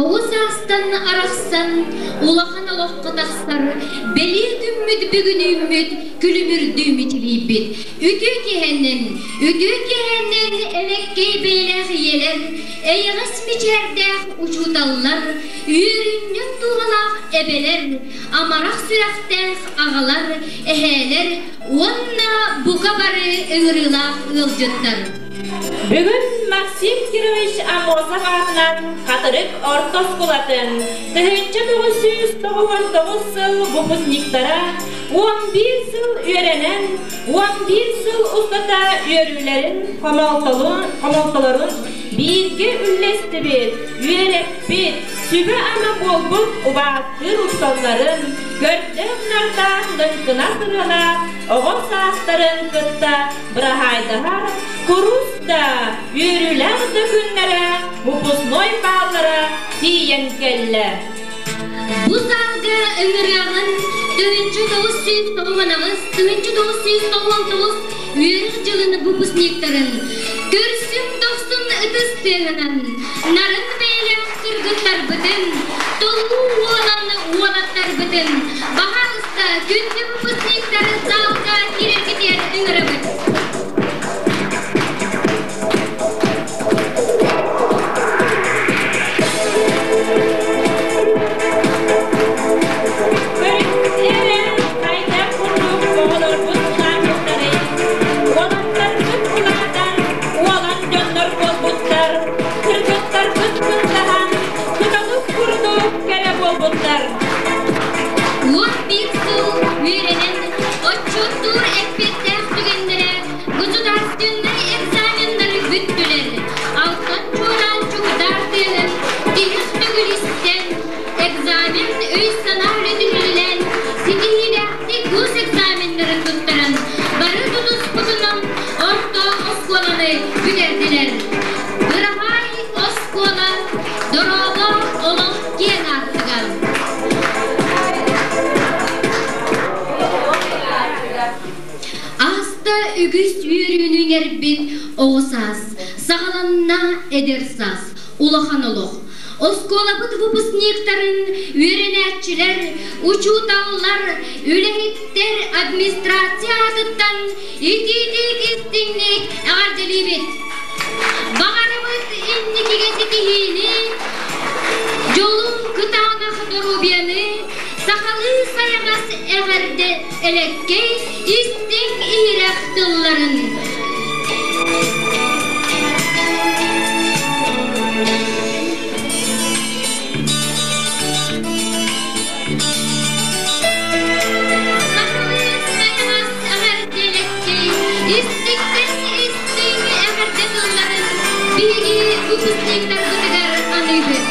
Оҕо саастан арахсан, улахан олоххо тахсар бэлиэ күммүт бүгүн үүммүт, күлүмүрдүү мичилийбит. Үтүө киһинэн, үтүө киһинэн элэккэй бэйэлээх ийэлэр, эйэҕэс мичээрдээх учууталлар, үөрүнньэҥ дууһалаах эбэлэр, амарах сүрэхтээх аҕалар, эһээлэр уонна бука бары ыҥырыылаах ыалдьыттар. Бүгүн Максим Кирович Аммосов аатынан Хатырык орто оскуолатын 1999 сыл выпускниктара 11 сыл үөрэнэн, 11 сыл устата үөрүүлэрин, хомолтолорун бииргэ үллэстибит, үөрэппит, сүбэ-ама буолбут убаастыыр учууталларын, көрдөөх-нардаах лыҥкынас ырыалаах оҕо саастарын кытта быраһаайдаһар курус да, үөрүүлээх да күннэрэ выпускной бааллара тиийэн кэллэ. Бу саалга ыҥырыаҕын 1998, 1999 үөрэх дьылын выпускниктарын көрсүҥ дохсун ытыс тыаһынан нарын бэйэлээх кыргыттарбытын, толуу уолан уолаттарбытын, баһаалыста күндү выпускниктары саалга киирэргитигэр ыҥырабыт. Хайдах курдук оҕолорбут улаатыахтарый? Уолаттарбыт улаатан, уолан дьоннор буолбуттар, кыргыттарбыт кыттаһан, кыталык курдук кэрэ буолбуттар. 11 сыл үөрэнэн, отчуоттуур эппиэттээх түгэннэрэ государственнай экзаменнары бүттүлэр. Алтан чуораан чугдаар тыаһын тиһэх төгүл истэн, экзамен өй-санаа үлэтин үлэлээн, ситиһиилээхтик госэкзаменнарын туттаран, бары тутуспутунан орто оскуоланы бүтэрдилэр. Быраһаай оскуола, дорообо олох киэҥ аартыгар. Ааста үгүс үөрүүнү иҥэрбит оҕо саас, саҕаланна эдэр саас, улахан олох. Оскуолабыт выпускниктарын үөрэнээччилэр, учууталлар, үлэһиттэр администрация аатыттан итиитик истиҥник эҕэрдэлиибит! Баҕарабыт инникигэ ситиһиини, дьолу, кытаанах доруобуйаны, сахалыы сайаҕас эҕэрдэ элэккэй, истиҥ иһирэх тылларын. Сахалыы сайаҕас эҕэрдэ элэккэй, истиҥтэн истиҥ эҕэрдэ тылларын биһиги выпускниктарбытыгар аныыбыт.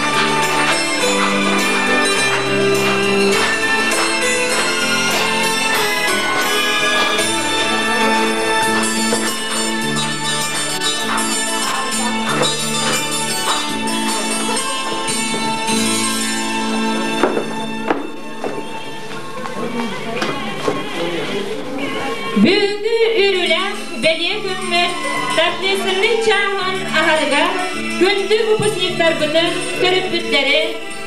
Бүгүҥҥү үөрүүлээх бэлиэ күммүт торжественнай чааһын аһарыгар күндү выпускниктарбытын, төрөппүттэри,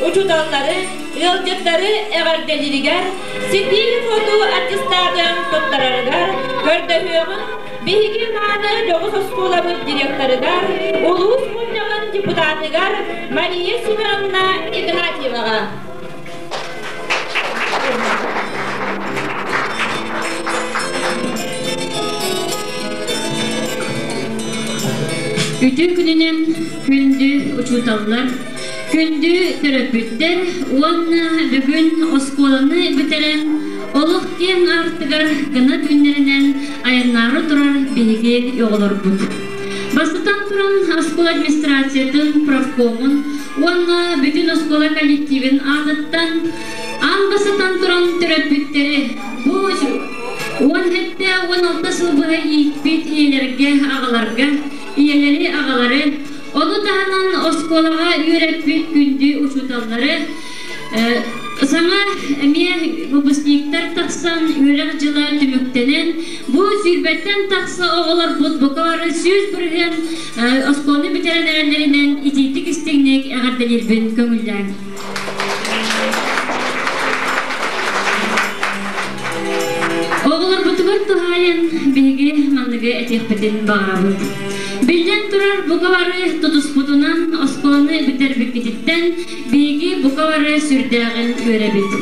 учууталлары, ыалдьыттары эҕэрдэлииригэр ситии-хотуу аттестатын туттарарыгар көрдөһүөҕүн биһиги мааны дьоҕус оскуолабыт директорыгар, улуус мунньаҕын депутатыгар Мария Семеновна Игнатьеваҕа. Үтүө күнүнэн күндү учууталлар, Күндү төрөппүттэр уонна бүгүн оскуоланы бүтэрэн олох киэҥ аартыгар гына түүннэринэн айаннаары турар биһиги оҕолорбут. Бастатан туран оскуола администрациятын, профкомун уонна бүтүн оскуола коллективин аатыттан аан бастатан туран төрөппүттэри бу 17-16 сыл быһа ииппит ийэлэргэ, аҕаларга, ийэлэри, аҕалары, ону таһынан оскуолаҕа үөрэппит күндү учууталлары саҥа эмиэ выпускниктар тахсан үөрэх дьыла түмүктэнэн бу сүүрбэттэн тахса оҕолорбут бука бары 100% оскуоланы бүтэрэн эрэллэринэн итиитик истиҥник эҕэрдэлиирбин көҥүллээҥ. Оҕолорбутугар туһаайан биһиги манныгы этиэхпитин баҕарабыт. Биллэн турар, бука бары тутуспутунан оскуоланы бүтэрбиккититтэн биһиги бука бары сүрдээҕин үөрэбит.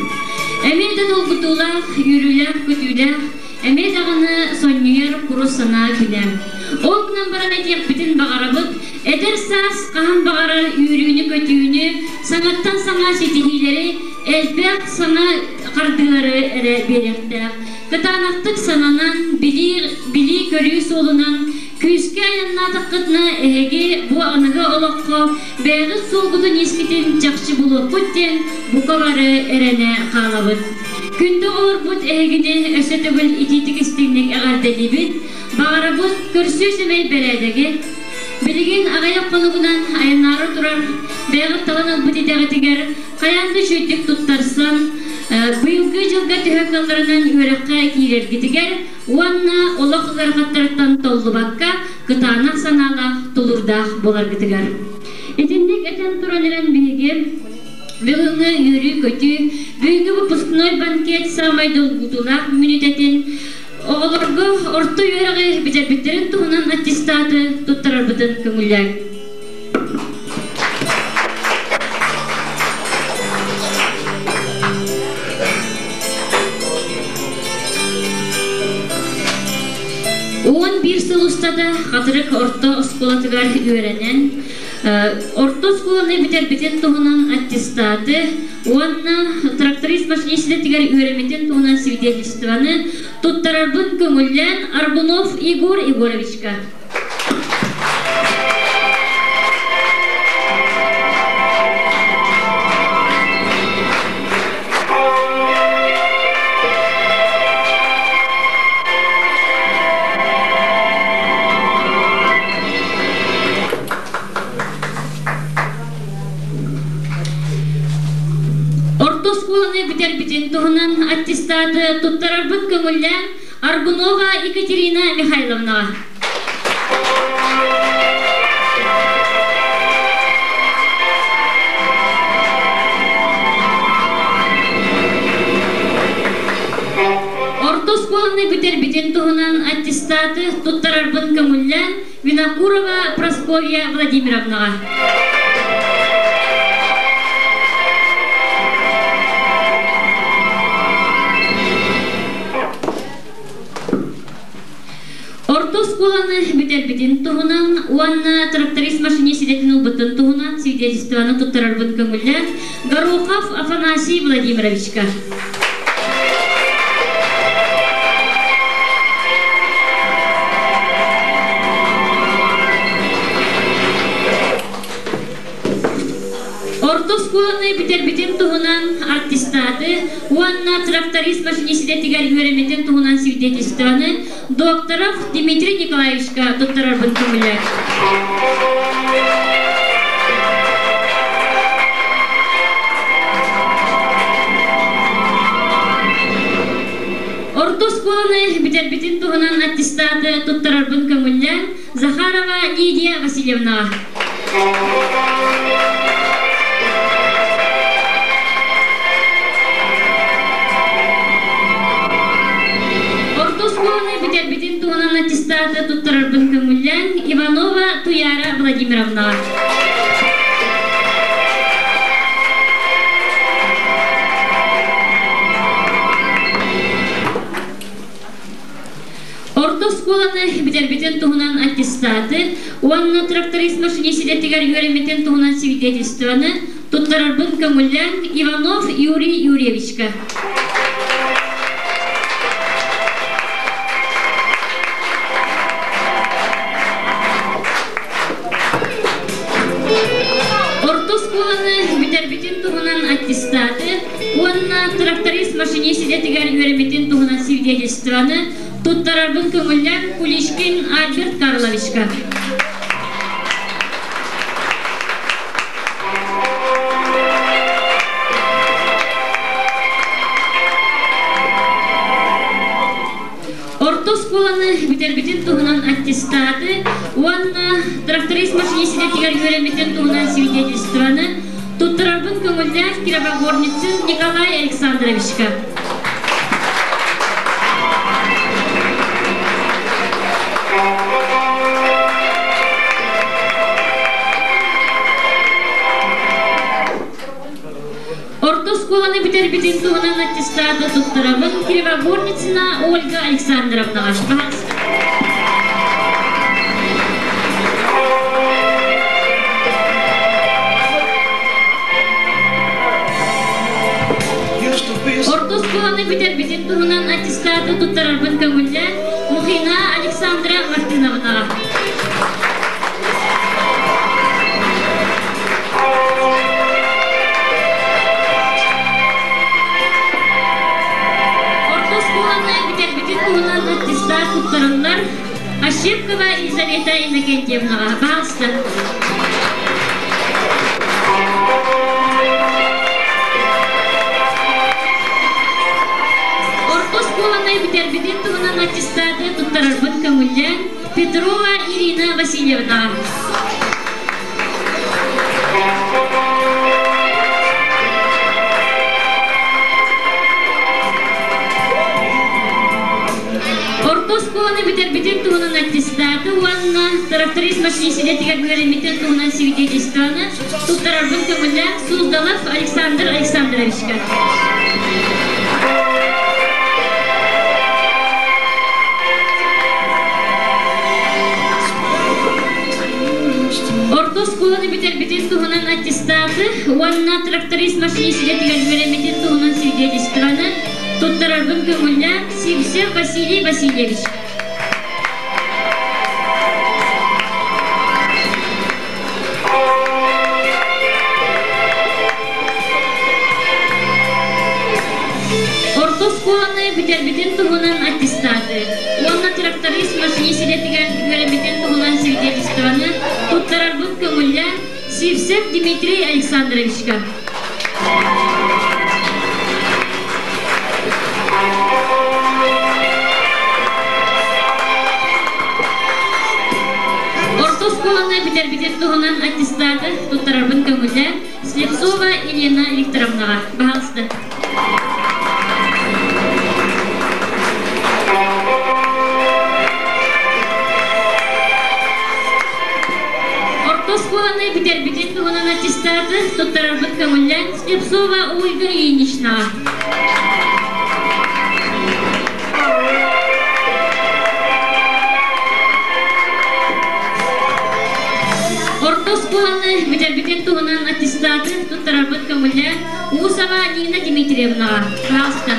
Эмиэ да долгутуулаах, үөрүүлээх-көтүүлээх, эмиэ даҕаны сонньуйар курус санаа күнэ. Ол гынан баран этиэхпитин баҕарабыт, эдэр саас хаһан баҕарар үөрүүнү-көтүүнү, саҥаттан саҥа ситиһиилэри, элбэх саҥа хардыылары эрэ биэриэхтээх. Кытаанахтык сананан, билии-көрүү суолунан күүскэ айаннаатаххытына эһиги бу аныгы олоххо бэйэҕит суолгутун иискитин чахчы булуоххут диэн бука бары эрэнэ хаалабыт. Күндү оҕолорбут эһигини өссө төгүл итиитик истиҥник эҕэрдэлиибит, баҕарабыт көрсүө сэмэй бэрээдэги, билигин аҕыйах хонугунан айаннаары турар бэйэҕит талан ылбыт идэҕитигэр хайаан да үчүгэйдик туттарсан, быйылгы дьылга төһө кыалларынан үөрэххэ киирэргитигэр уонна олох ыарахаттарыттан толлубакка кытаанах санаалаах, тулуурдаах буоларгытыгар. Итинник этэн туран эрэн биһиги бүгүҥҥү үөрүү-көтүү, бүгүҥҥү выпускной банкет саамай долгутуулаах мүнүүтэтин оҕолорго орто үөрэҕи бүтэрбиттэрин туһунан аттестаты туттарарбытын көҥүллээҥ. 11 сыл устата Хатырык орто оскуолатыгар үөрэнэн, орто оскуоланы бүтэрбитин туһунан аттестаты уонна тракторист-машинист идэтигэр үөрэммитин туһунан свидетельствоны туттарарбын көҥүллээн Аргунов Егор Егоровичка. Орто оскуоланы бүтэрбитин туһунан аттестаты туттарарбын көҥүллээн Аргунова Екатерина Михайловнаҕа. Орто оскуоланы бүтэрбитин туһунан аттестаты туттарарбын көҥүллээн Винокурова Прасковья Владимировнаҕа. Орто оскуоланы бүтэрбитин туһунан уонна тракторист-машинист идэтин ылбытын туһунан свидетельствоны туттарарбын көҥүллээн Горохов Афанасий Владимировичка. Орто оскуоланы бүтэрбитин туһунан артистаты уонна тракторист-машинист идэтигэр үөрэммитин туһунан свидетельствоны Докторов Дмитрий Николаевичка туттарарбын көҥүллээн. Орто оскуоланы бүтэрбитин туһунан аттестаты туттарарбын көҥүллээн Захарова Лидия Васильевнаҕа. Орто оскуоланы бүтэрбитин туһунан аттестаты туттарарбын көҥүллээн Иванова Туяра Владимировнаҕа. Орто оскуоланы бүтэрбитин туһунан аттестаты уонна тракторист-машинист идэтигэр үөрэммитин туһунан свидетельствоны туттарарбын көҥүллээн Иванов Юрий Юрьевичка. Орто оскуоланы бүтэрбитин туһунан аттестаты уонна тракторист-машинист идэтигэр үөрэммитин туһунан свидетельствоны туттарарбын көҥүллээн Куличкин Альберт Карловичка. Орто оскуоланы бүтэрбитин туһунан аттестаты уонна тракторист машинист идэтигэр үөрэммитин туһунан свидетельствоны туттарарбын көҥүллээх Кировогорницын Николай Александровичка. Орто оскуоланы бүтэрбитин туһунан аттестаты туттарабын Кривогорницына Ольга Александровнаҕа. Пожалуйста. Орто оскуоланы бүтэрбитин туһунан аттестаты туттарарбын көҥүллээн Мухина Александра Мартыновнаҕа. Орто оскуоланы бүтэрбитин туһунан аттестат туттараллар Ощепкова Елизавета Иннокентьевнаҕа. Пожалуйста. Орто оскуоланы бүтэрбитин туһунан аттестаты туттарарбын көҥүллээн Петрова Ирина Васильевнаҕа. Орто оскуоланы бүтэрбитин туһунан аттестаты уонна тракторист машинист идэтигэр үөрэммитин туһунан свидетельствоны туттарарбын көҥүллээх Суздалов Александр Александровичка. Орто оскуоланы бүтэрбитин туһунан аттестаты уонна тракторист машинист идэтигэр үөрэммитин туһунан свидетельствоны туттарарбын көҥүллээх Сивцев Василий Васильевич. Орто оскуоланы бүтэрбитин туһунан аттестаты уонна тракторист машинист идэтигэр үөрэммитин туһунан свидетельствоны туттарарбын көҥүллээн Сивцев Дмитрий Александровичка. Орто оскуоланы бүтэрбитин туһунан аттестаты туттарарбын көҥүллээн Слепцова Елена Викторовнаҕа. Баһаалыста. Орто оскуоланы бүтэрбитин туһунан аттестаты туттарарбыт көҥүллээн Слепцова Ольга Ильиничнаҕа. Орто оскуоланы бүтэрбитин туһунан аттестаты туттарарбыт көҥүллээн Усова Нина Дмитриевнаҕа. Пожалуйста.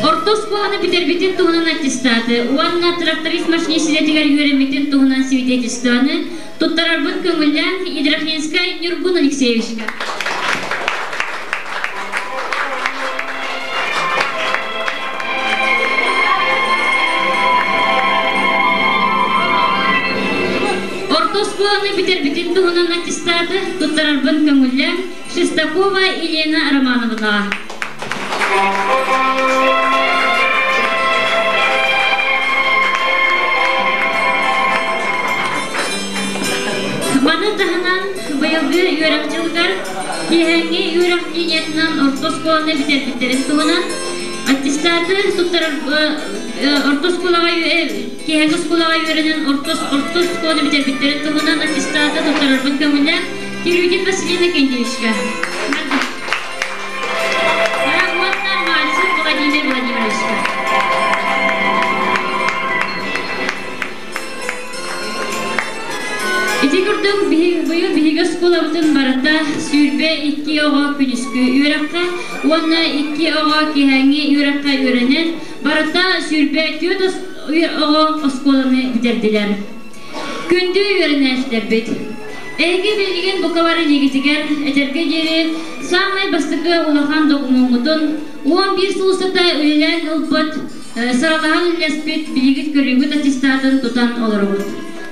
Орто оскуоланы бүтэрбитин туһунан аттестаты уонна тракторист машинист идэтигэр үөрэммитин туһунан свидетельствоны туттарарбын көҥүллээн Едрохинскай Ньургун Алексеевичка. Орто оскуоланы бүтэрбитин туһунан аттестаты туттарарбын көҥүллээн Шестакова Елена Романовнаҕа. Маны таһынан быйылгы үөрэх дьылыгар киэһээҥҥи үөрэх линиятынан орто оскуоланы бүтэрбиттэрин туһунан аттестаты туттарар орто оскуолаҕа киэһээҥҥи оскуолаҕа үөрэнэн орто орто оскуоланы бүтэрбиттэрин туһунан аттестаты туттарарбын көҥүллээн Кирюкин Василина Кендевичка. Уонна Мальцев Владимир Владимировичка. Ити курдук быйыл биһиги оскуолабытын барыта 22 оҕо күнүскү үөрэххэ уонна 2 оҕо киэһээҥҥи үөрэххэ үөрэнэн, барыта 24 оҕо оскуоланы бүтэрдилэр. Күндү үөрэнээччилэрбит! Эһиги билигин бука бары илиигитигэр этэргэ диэри саамай бастакы улахан докумуоҥҥутун 11 сыл устата үлэлээн ылбыт, сыралаһан үллэспит билигит көрүүгүт аттестатын тутан олоробут.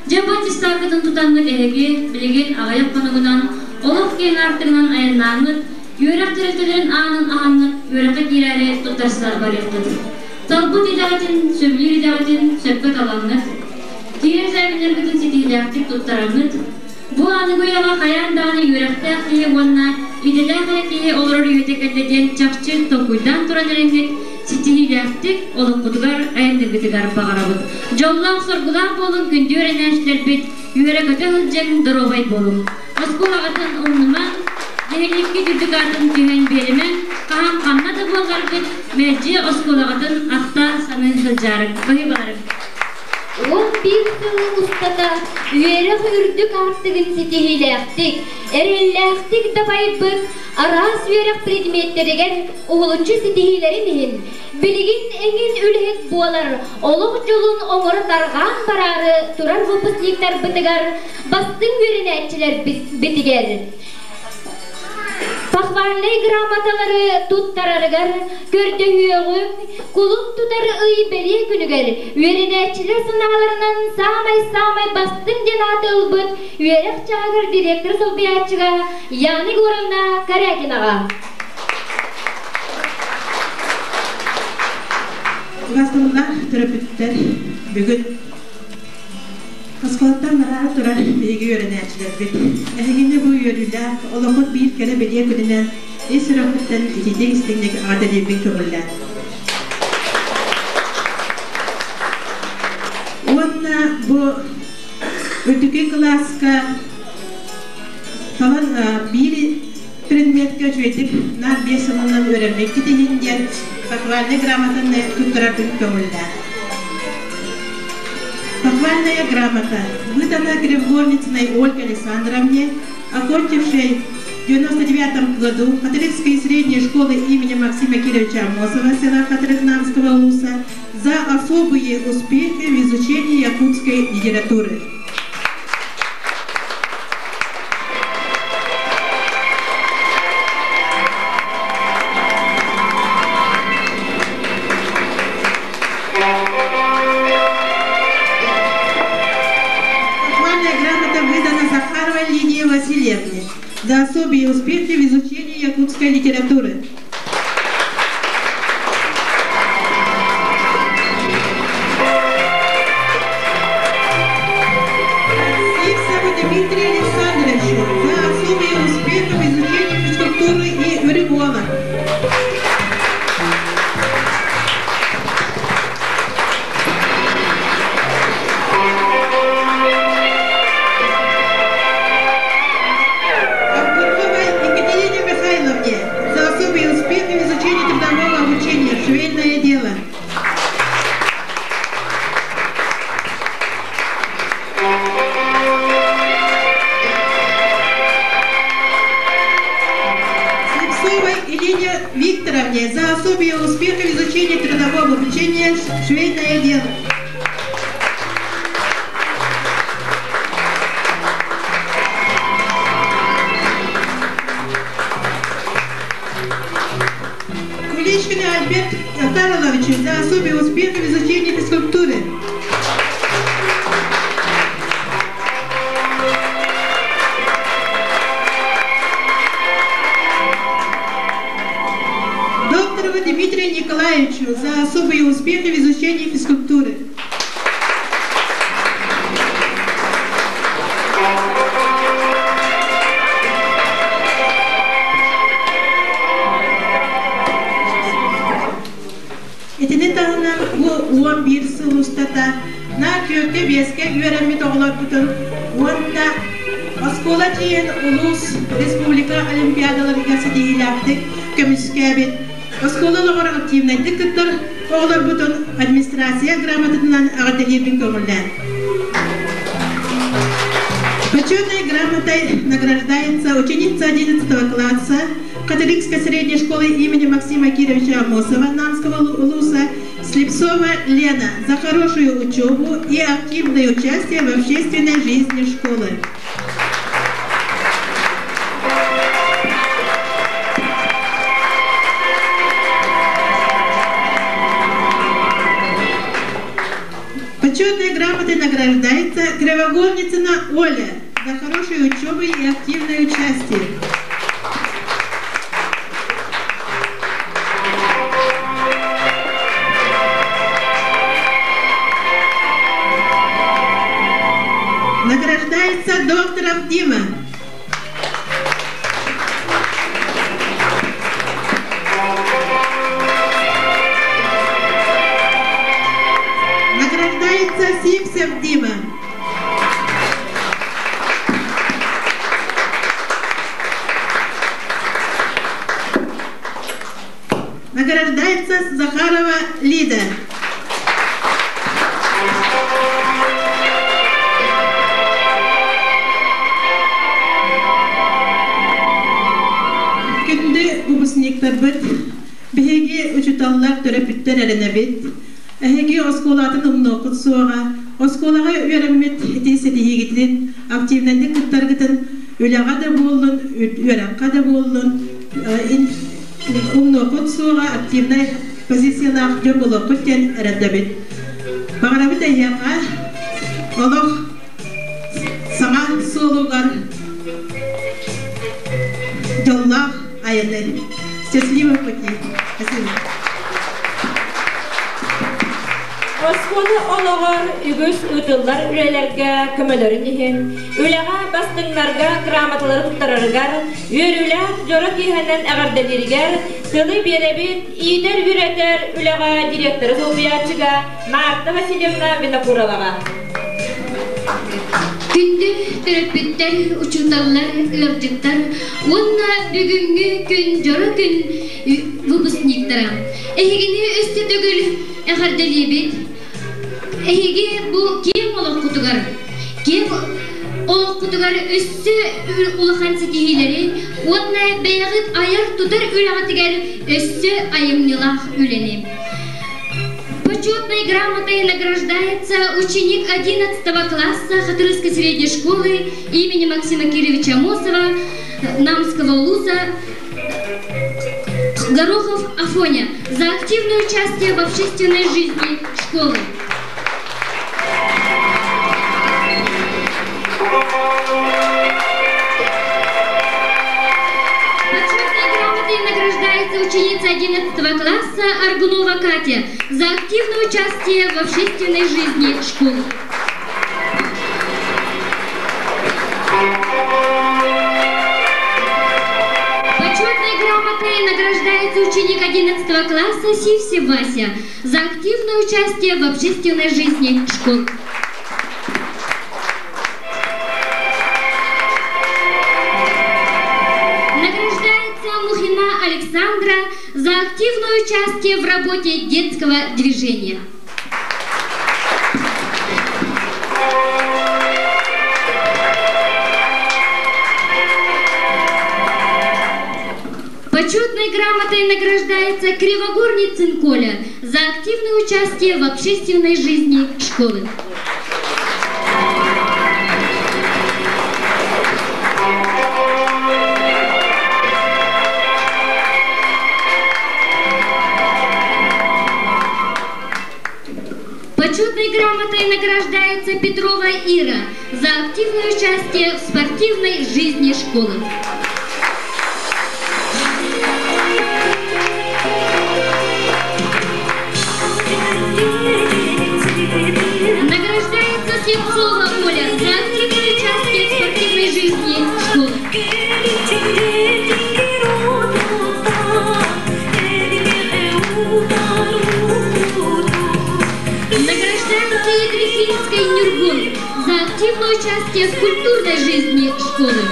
Дьэ бу аттестаккытын тутаҥҥыт эһиги билигин аҕыйах хонугунан олох киэҥ аартыгынан айаннааҥҥыт, үөрэх тэрилтэлэрин аанын аһаҥҥыт үөрэххэ киирээри туттарса барыаххыт. Талбыт идэҕитин, сөбүлүүр идэҕитин сөпкө талаҥҥыт, Киирэр экзаменнаргытын ситиһиилээхтик туттараҥҥыт, бу аныгы үйэҕэ хайаан даҕаны үөрэхтээх киһи уонна идэлээх эрэ киһи олорор үйэтэ кэллэ диэн чахчы толкуйдаан туран эрэҥҥит, ситиһиилээхтик олоххутугар айанныыргытыгар баҕарабыт. Дьоллоох-соргулаах буолуҥ күндү үөрэнээччилэрбит, үөрэ-көтө сылдьыҥ, доруобай буолуҥ. Оскуолаҕытын умнумаҥ, нэһилиэккит үрдүк аатын түһэн биэримэҥ, хаһан ханна да буолларгыт, мэлдьи оскуолаҕытын ахта саныы сылдьаарыҥ. Баһыыбаларыҥ! 11 сыл устата үөрэх үрдүк аартыгын ситиһиилээхтик, эрэллээхтик дабайбыт араас үөрэх предметтэригэр уһулуччу ситиһиилэрин иһин, билигин эҥин үлэһит буолар олох дьолун оҥоро тарҕаан бараары турар выпускниктарбытыгар, бастыҥ үөрэнээччилэрбитигэр Похвальнай грамоталары туттарарыгар көрдөһүөҕүҥ, кулун тутар ый бэлиэ күнүгэр үөрэнээччилэр санааларынан саамай-саамай бастыҥ диэн ааты ылбыт үөрэх чааһыгар директор солбуйааччыга Яна Егоровна Корякинаҕа. Убастабыллаах төрөппүттэр бүгүн Оскуолаттан бараары турар биһиги үөрэнээччилэрбит, эһигини бу үөрүүлээх, олоххут биир кэрэ бэлиэ күнүнэн ис сүрэхпиттэн итиитик истиҥник эҕэрдэлиирбин көҥүллээн. Уонна бу үрдүкү кылааска талан биир предметкэ үчүгэйдик наар биэс сылынан үөрэммиккит иһин диэн похвальнай грамотаны туттарарбын көҥүллээн. Похвальная грамота выдана Кривогорницыной Ольге Александровне, окончившей в 99 году Хатырыкской средней школы имени Максима Кировича Амосова села Хатырык-Намского улуса за особые успехи в изучении якутской литературы. Похвальная грамота выдана Захаровой Лидии Васильевне за особые успехи в изучении якутской литературы. Сивцеву Дмитрию Александровичу за особые успехи в изучении физкультуры и региона. Аккуровой Екатерине Михайловне за особые успехи в изучении трудового обучения «Швейное дело». Слепцовой Елене Викторовне за особые успехи в изучении трудового обучения «Швейное дело». Куличкину Альберт Карловичу за особые успехи в изучении физкультуры. Докторову Дмитрию Николаевичу за особые успехи в изучении физкультуры. Итини таһынан бу 11 сыл устата наар түөркэ биэскэ үөрэммит оҕолорбутун уонна оскуола тиийэн улуус, республика олимпиадаларыгар ситиһиилээхтик көмүскээбит оскуола олоҕор активнайдык кыттар оҕолорбутун администрация грамотатынан эҕэрдэлиирбин көҥүллээн. Почетной грамотой награждается ученица 11 класса Католической средней школы имени Максима Кировича Амосова Намского улуса Слепцова Лена за хорошую учебу и активное участие в общественной жизни школы. Почетной грамотой награждается Кривогорницына Оля за хорошую учебу и активное участие. Награждается докторов Дима. Награждается Симсев Дима. Награждается Захарова Лида. Күндү выпускниктарбыт, биһиги учуталлар төрөпүттэр эрэнэбит. Эһиги оскуолатын умнуоххут суоҕа, оскуолаҕа үөрэммит ити ситиһиигитин, активнайдык кыттаргытын үлэҕэ да буоллун, үөрэххэ да буоллун, умнуоххут суоҕа, активнай позициялаах дьон буолуоххут диэн эрэнэбит. Баҕарабыт эһиэхэ олох саҥа суолугар дьоллоох айаны. Счастливого пути. Спасибо. Оскуола олоҕор үгүс ыытыллар үлэлэргэ көмөлөрүн иһин, үлэҕэ бастыҥнарга грамоталары туттарарыгар, үөрүүлээх дьоро киэһэнэн эҕэрдэлииригэр тылы биэрэбит иитэр-үөрэтэр үлэҕэ директоры солбуйааччыга Марта Васильевна Винокуроваҕа. Күндү төрөппүттэр, учууталлар, ыалдьыттар уонна бүгүҥҥү күн дьоро күн выпускниктара. Эһигини өссө төгүл эҕэрдэлиибит. Эһиги бу киэҥ олоххутугар, киэҥ олоххутугар өссө улахан ситиһиилэри уонна бэйэҕит айар-тутар үлэҕитигэр өссө айымньылаах үлэни. Почетной грамотой награждается ученик 11 класса Хатырыской средней школы имени Максима Кировича Амосова Намского улуса Горохов Афоня за активное участие в общественной жизни школы. Почетной грамотой награждается ученица 11 класса Аргунова Катя за активное участие в общественной жизни школы. Почетной грамотой награждается ученик 11 класса Сивси Вася за активное участие в общественной жизни школы. Награждается Мухина Александра за активное участие в работе детского движения. Почетной грамотой награждается Кривогорницын Коля за активное участие в общественной жизни школы. Почетной грамотой награждается Петрова Ира за активное участие в спортивной жизни школы. Награждается Слепцова Оля за активное участие в спортивной жизни школы. Награждается Ядрихинская Нюргун за активное участие в культурной жизни школы.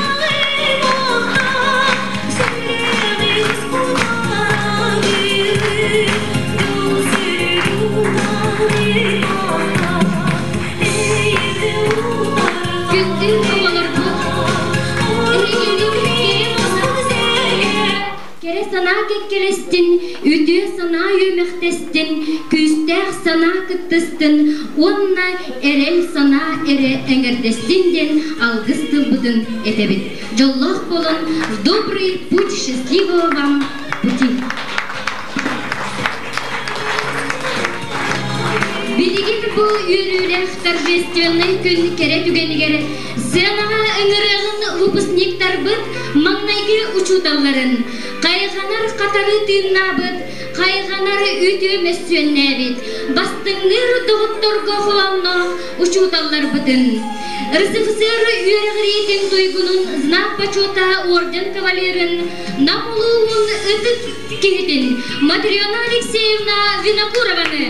Күндү оҕолорбут. кэккэлэстин, үтүө санаа үөмэхтэстин, күүстээх санаа кыттыстын уонна эрэл санаа эрэ эҥэрдэстин диэн алгыс тылбытын этэбит. Дьоллоох буолан, в добрый путь счастливого вам пути! Билигин бу үөрүүлээх торжественнай күн кэрэ түгэнигэр сценаҕа ыҥырыаҕын выпускниктарбыт маҥнайгы учууталларын, хайҕанар хатары тыыннаабыт, хайҕанар үтүө мөссүөннээбит, бастыҥныыр доҕотторго холоонноох учууталларбытын, РСФСР үөрэҕириитин туйгунун знак почета орден кавалерын Нам улууһун ытык киһитин Матрена Алексеевна Винокурованы,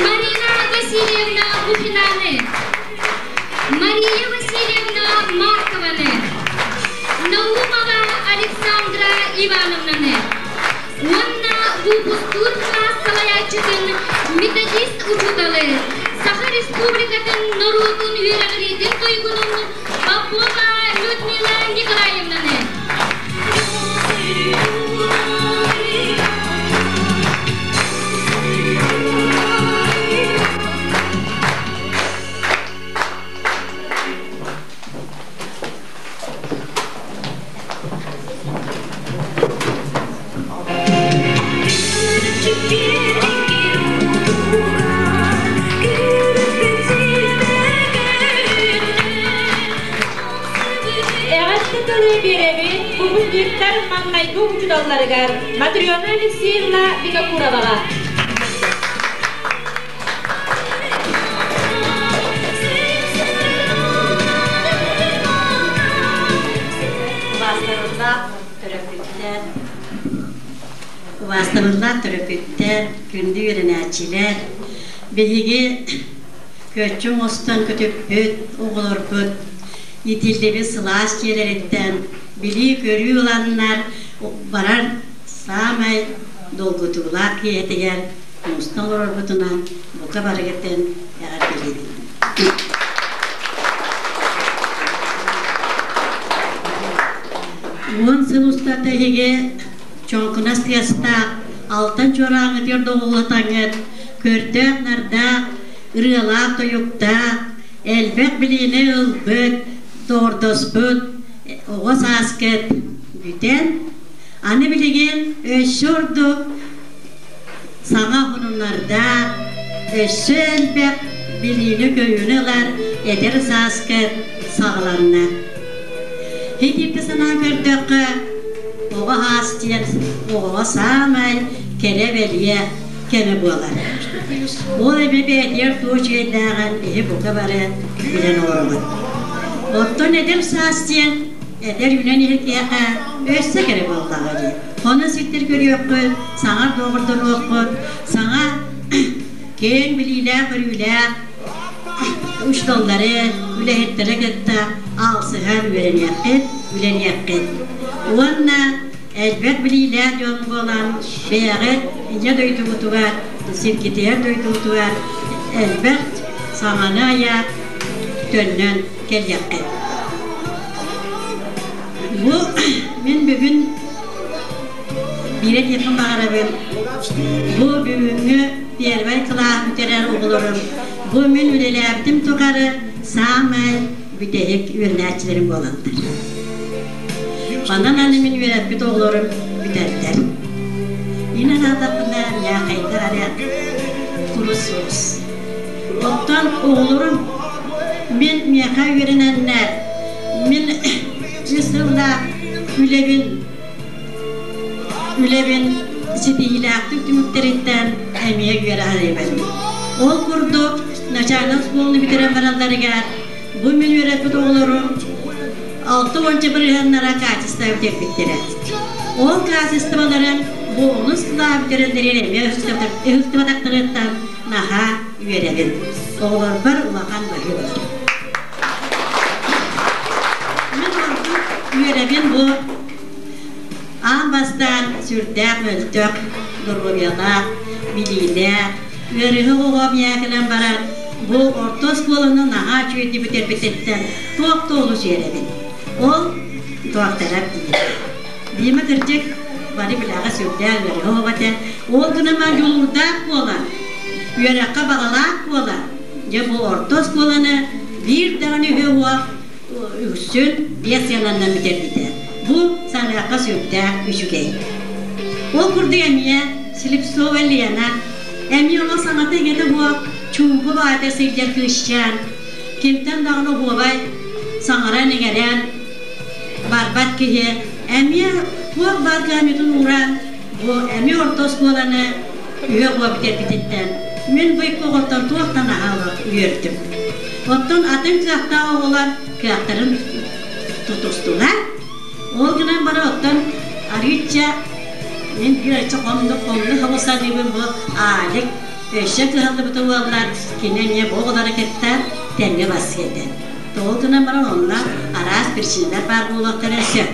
Марина Васильевна Бухинаны, Мария Васильевна Маркованы, Наумова Александра Ивановнаны уонна выпускник класс салайааччытын методист учууталы Саха Республикатын норуотун үөрэҕириитин туйгунун Попова Людмила Николаевнаны. Эҕэрдэ тылы биэрэбит выпускниктар маҥнайгы учууталларыгар Матрена Алексеевна Винокуроваҕа. Убаастабыллаах төрөппүттэр, убаастабыллаах төрөппүттэр, күндү үөрэнээччилэр, биһиги көччү оҥостон көтүппүт оҕолорбут итиллибит сылаас дьиэлэриттэн билии-көрүү ыланнар барар саамай долгутуулаах киэһэтигэр муста олорорбутунан бука барыгытын эҕэрдэлиибин. Уон сыл устата эһиги чоҥкунас тыастаах алтан чуорааҥҥытыгар доҕуһулатаҥҥыт көрдөөх-нардаах, ырыалаах-тойуктаах, элбэх билиини ылбыт, доҕордоспут оҕо сааскыт бүтэн, аны билигин өссө ордук саҥа уһунуннардаах, өссө элбэх билиини-көрүүнү ылар эдэр сааска саҕаланна. Итирдэ санаан көрдөххө, оҕо аас диэн оҕоҕо саамай кэрэ-бэлиэ кэмэ буолар. Ол эбэ бэйэтигэр туох үчүгэйдээҕин киһи бука бары билэн олоробут. Оттон эдэр саас диэн эдэр үүнэн иһитиэхэ өссө кэрэ буоллаҕа дии. Онон сирдэр көрүөххүт, саҥа доҕордонуоххут, саҥа киэҥ билиилээх-көрүүлээх учууталлары, үлэһиттэри кытта аалсыһан үөрэниэххит, үлэлиэххит. Уонна элбэх билиилээх дьон буолан, бэйэҕит ийэ дойдугутугар, сиргитигэр дойдугутугар элбэх саҥаны айа төннөн кэлиэххит. Бу мин бүгүн биирэ диэххин баҕарабын. Бу бүгүҥҥү первай кылаас бүтэрэр оҕолорум бу мин үлэлээбитим тухары саамай бүтэһик үөрэнээччилэрим буолаллар. Онон аны мин үөрэппит оҕолорум бүтэрдэр. Мин анаатахпына миэхэ эрэ курус суос. Оттон оҕолорум мин миэхэ үөрэнэннэр мин үс сыллаах үлэбин үлэбин ситиһиилээхтик түмүктэриттэн эмиэ үөрэ саныыбын. Ол курдук начальнай оскуоланы бүтэрэн баралларыгар бу мин үөрэппит оҕолорум 60 бырыһыаннара качество бүтэрбиттэрэ. Ол качестволарын бу онус кылааһы бүтэрэллэригэр эмиэ ыһыктыбатахтарыттан наһаа үөрэбин. Оҕолорбор улахан баһыыба. Мин ордук үөрэбин бу аан бастаан сүрдээх мөлтөх доруобуйалаах, билиилээх, ыарыһах оҕо миэхэ баран бу орто оскуоланы наһаа үчүгэйдик бүтэрбититтэн туох да олус үөрэбин. Ол туохтарар диир. Дима кырдьык бары билэҕэ сүрдээх үөрэҕэ оһох этэ. Ол гынан дьулуурдаах буолан, үөрэххэ баҕалаах буолан, дьэ бу орто оскуоланы биир даҕаны үһү уох үксүн биэс сыананан бүтэрбитэ. Бу саныахха сүрдээх үчүгэй. Ол курдук эмиэ Слепцова Лена эмиэ олох саҥата-иҥэтэ суох чуумпу баҕайытык сылдьар кыысчаан, кимтэн даҕаны оһуобай саҥаран-иҥэрэн барбат киһи эмиэ туох баар кыһамньытын ууран бу эмиэ орто оскуоланы үһүө буо бүтэрбититтэн мин бу икки оҕоттон туохтан аһаалах үөрдүм. Оттон атын кыахтаах оҕолор кыахтарын тутустулар. Ол гынан баран оттон арыычча мин биир арыычча хомнук хомнук хабы саныыбын бу Аалик өссө кыһаллыбыта буоллар кини эмиэ бу оҕолору кытта тэҥҥэ барсыа этэ. Тоҕо гынан баран онно араас причиналар баар буолуохтара сөп.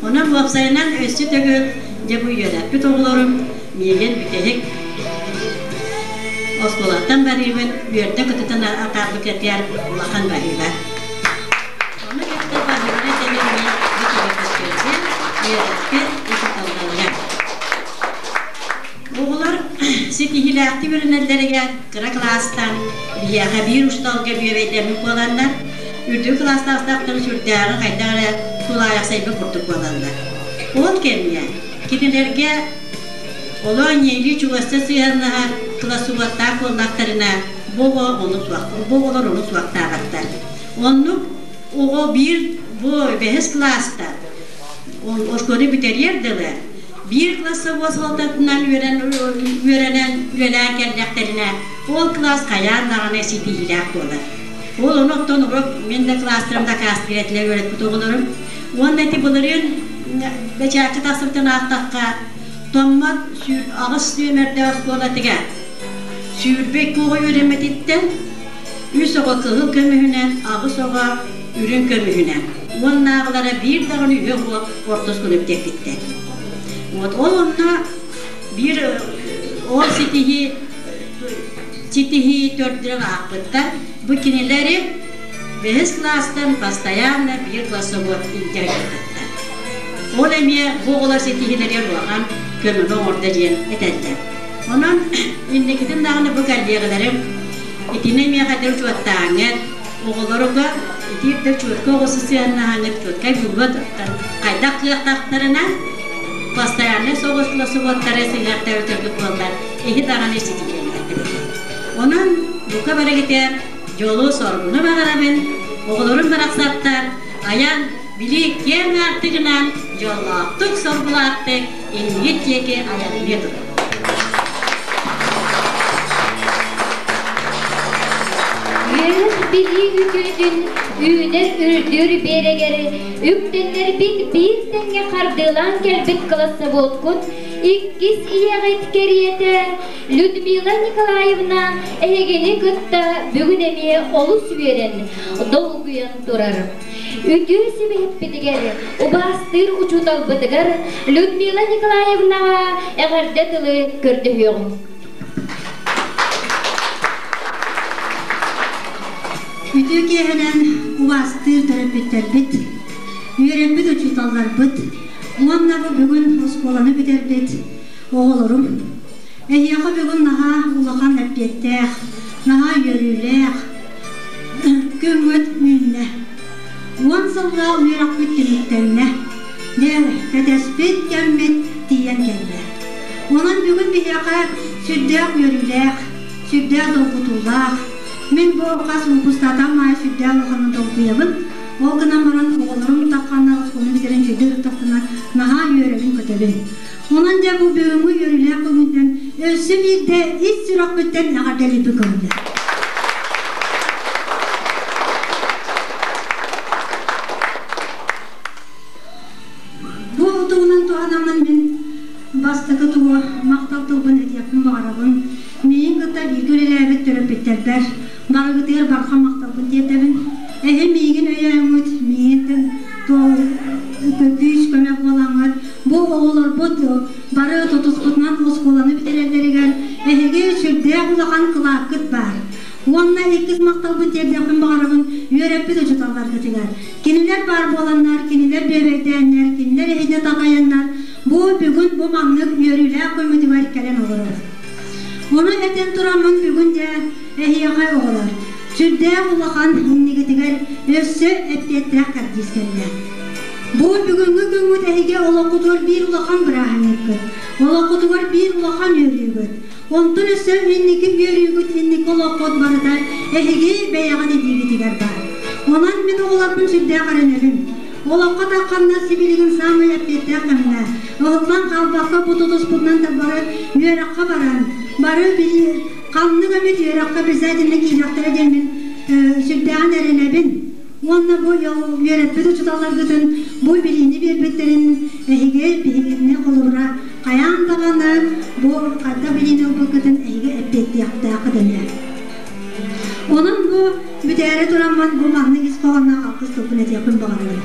Онон уопсайынан өссө төгүл дьэ бу үөрэппит оҕолорум миигин бүтэһик оскуолаттан барыыбын үөрдэ көтүтэн атаарбыккытыгар улахан баһыыба. Ону кытта баһыыбаны тэҥэ эмиэ бу төрөппүттэргэ үөрэппит учууталларыгар. Оҕолор ситиһиилээхтик үөрэнэллэригэр кыра кылаастан биһиэхэ биир учууталга бүөбэйдэммит буоланнар, үрдүк кылаастаахтар сүрдээҕин хайдах эрэ тулаайахсайбыт курдук буолаллар. Ол кэмҥэ кинилэргэ олоо ньиэлии чугаста сыһыаннаһар кылассубуоттаах буоллахтарына, бу оҕо ону суох, бу оҕолор ону суохтаабаттар. Оннук оҕо биир бу бэһис кылааста оскуоланы бүтэриэр дылы биир классовой суолтатынан үөрэнэн үөлээн кэллэхтэринэ, ол кылаас хайаан даҕаны ситиһиилээх буолар. Ол ону оттон урут мин да кластерым дакаастыыр этилэр үөрэппит оҕолорум. Уонна ити былырыын бэчээккэ тахсыбытын аахтахха, Томмот аҕыс нүөмэрдээх оскуолатыгар 22 оҕо үөрэммититтэн үс оҕо кыһыл көмүһүнэн, аҕыс оҕо үрүҥ көмүһүнэн уоннааҕылара биир даҕаны үһү оҕо орто оскуола бүтэрбиттэр. Вот ол онно биир ол ситиһии ситиһии төрдүрэн аахпыттар. Бу кинилэри бэһис кылаастан постоянно биир классовод илдьэ ыыппыттар. Ол эмиэ бу оҕолор ситиһиилэригэр улахан көмөнү оҥордо диэн этэллэр. Онон инникитин даҕаны бу коллегаларым итини эмиэ хайдах учуоттааҥҥыт, оҕолоруга итиир да чуотка оҕусу сыаннаһаҥҥыт чуоткай булуо туттан хайдах кыахтахтарына постояннай соҕус субуоттары сыһыахтары төрдүк буоллар эһи даҕаны ситиһиэҥҥит. Онон бука барыгытыгар дьолу-соргуну баҕарабын, оҕолорум барахсаттар айан билии киэҥ аартыгынан дьоллоохтук, соргулаахтык иннигит диэки айанныа турун. Үөрэх билии үтүөтүн үүнэр үрдүүр биэрэгэр үктэннэрбит биир тэҥҥэ хардыылаан кэлбит классоводкут иккис ийэҕит кэриэтэ Людмила Николаевна эһигини кытта бүгүн эмиэ олус үөрэн, долгуйан турар. Үтүө сүбэһиппитигэр, убаастыыр учууталбытыгар Людмила Николаевнаҕа эҕэрдэ тылы көрдөһүөҕүҥ. Үтүө киэһэнэн убаастыыр төрөппүттэрбит, үөрэммит учууталларбыт уонна бу бүгүн оскуоланы бүтэрбит оҕолорум. Эһиэхэ бүгүн наһаа улахан эппиэттээх, наһаа үөрүүлээх, Күммүт үүннэ. Уон сыллаах үөрэхпит түмүктэннэ. Дьэ, кэтэспит кэммит тиийэн кэллэ. Онон бүгүн биһиэхэ сүрдээх үөрүүлээх, сүрдээх долгутуулаах. Мин бу хас выпустатам аайы сүрдээх улаханнык долгуйабын. Ол гынан баран оҕолорум тахханна оскуоланы бүтэрэн чэйдии ырыттахпына наһаа үөрэбин-көтөбүн. Онон дьэ бу бүгүҥҥү үөрүүлээх күҥҥүтүнэн өссө биирдэ ис сүрэхпиттэн эҕэрдэлиирбин көҥүллэр. Бу туһунан туһанаммын мин бастакы тугу махтал тылбын этиэхпин баҕарабын. Миигин кытта бииргэ үлэлээбит төрөппүттэрбэр барыгытыгар барҕа махталбын тиэрдэбин. Эһи миигин өйөөҥҥүт, миигиттэн күүс-көмө буолаҥҥыт, бу оҕолорбут бары тутуспутунан оскуоланы бүтэрэллэригэр эһиги сүрдээх улахан кылааккыт баар. Уонна иккис махталбын тиэрдиэхпин баҕарабын үөрэппит учууталларгытыгар. Кинилэр баар буоланнар, кинилэр бүөбэйдээннэр, кинилэр эһиги такайаннар бу бүгүн бу маннык үөрүүлээх күммүтүгэр кэлэн олоробут. Ону этэн тураммын бүгүн дьэ эһиэхэ оҕолор, сүрдээх улахан иннигитигэр өссө эппиэттээх кэрдиис кэллэ. Бу бүгүҥҥү күҥҥүт эһиги олоххутугар биир улахан бырааһынньыккыт, олоххутугар биир улахан үөрүүгүт. Онтон өссө инники үөрүүгүт, инники олоххут барыта эһиги бэйэҕит илиигитигэр баар. Онон мин оҕолорбун сүрдээх эрэнэбин. Олоххо тахханна сибилигин саамай эппиэттээх кэмҥэ, ыһыллан хаалбакка бу тутуспутунан да бары үөрэххэ баран, бары ханнык эмит үөрэххэ обязательно киириэхтэрэ диэн мин сүрдээҕин эрэнэбин. Уонна бу үөрэппит учууталларгытын бу билиини биэрбиттэрин эһиги биһигини холобура хайаан даҕаны бу хайдах билиини ылбыккытын эһиги эппиэттиэхтээххит эмиэ. Онон бу бүтээри тураммын бу маннык ис хоһоонноох алгыс тылбын этиэхпин баҕарабын.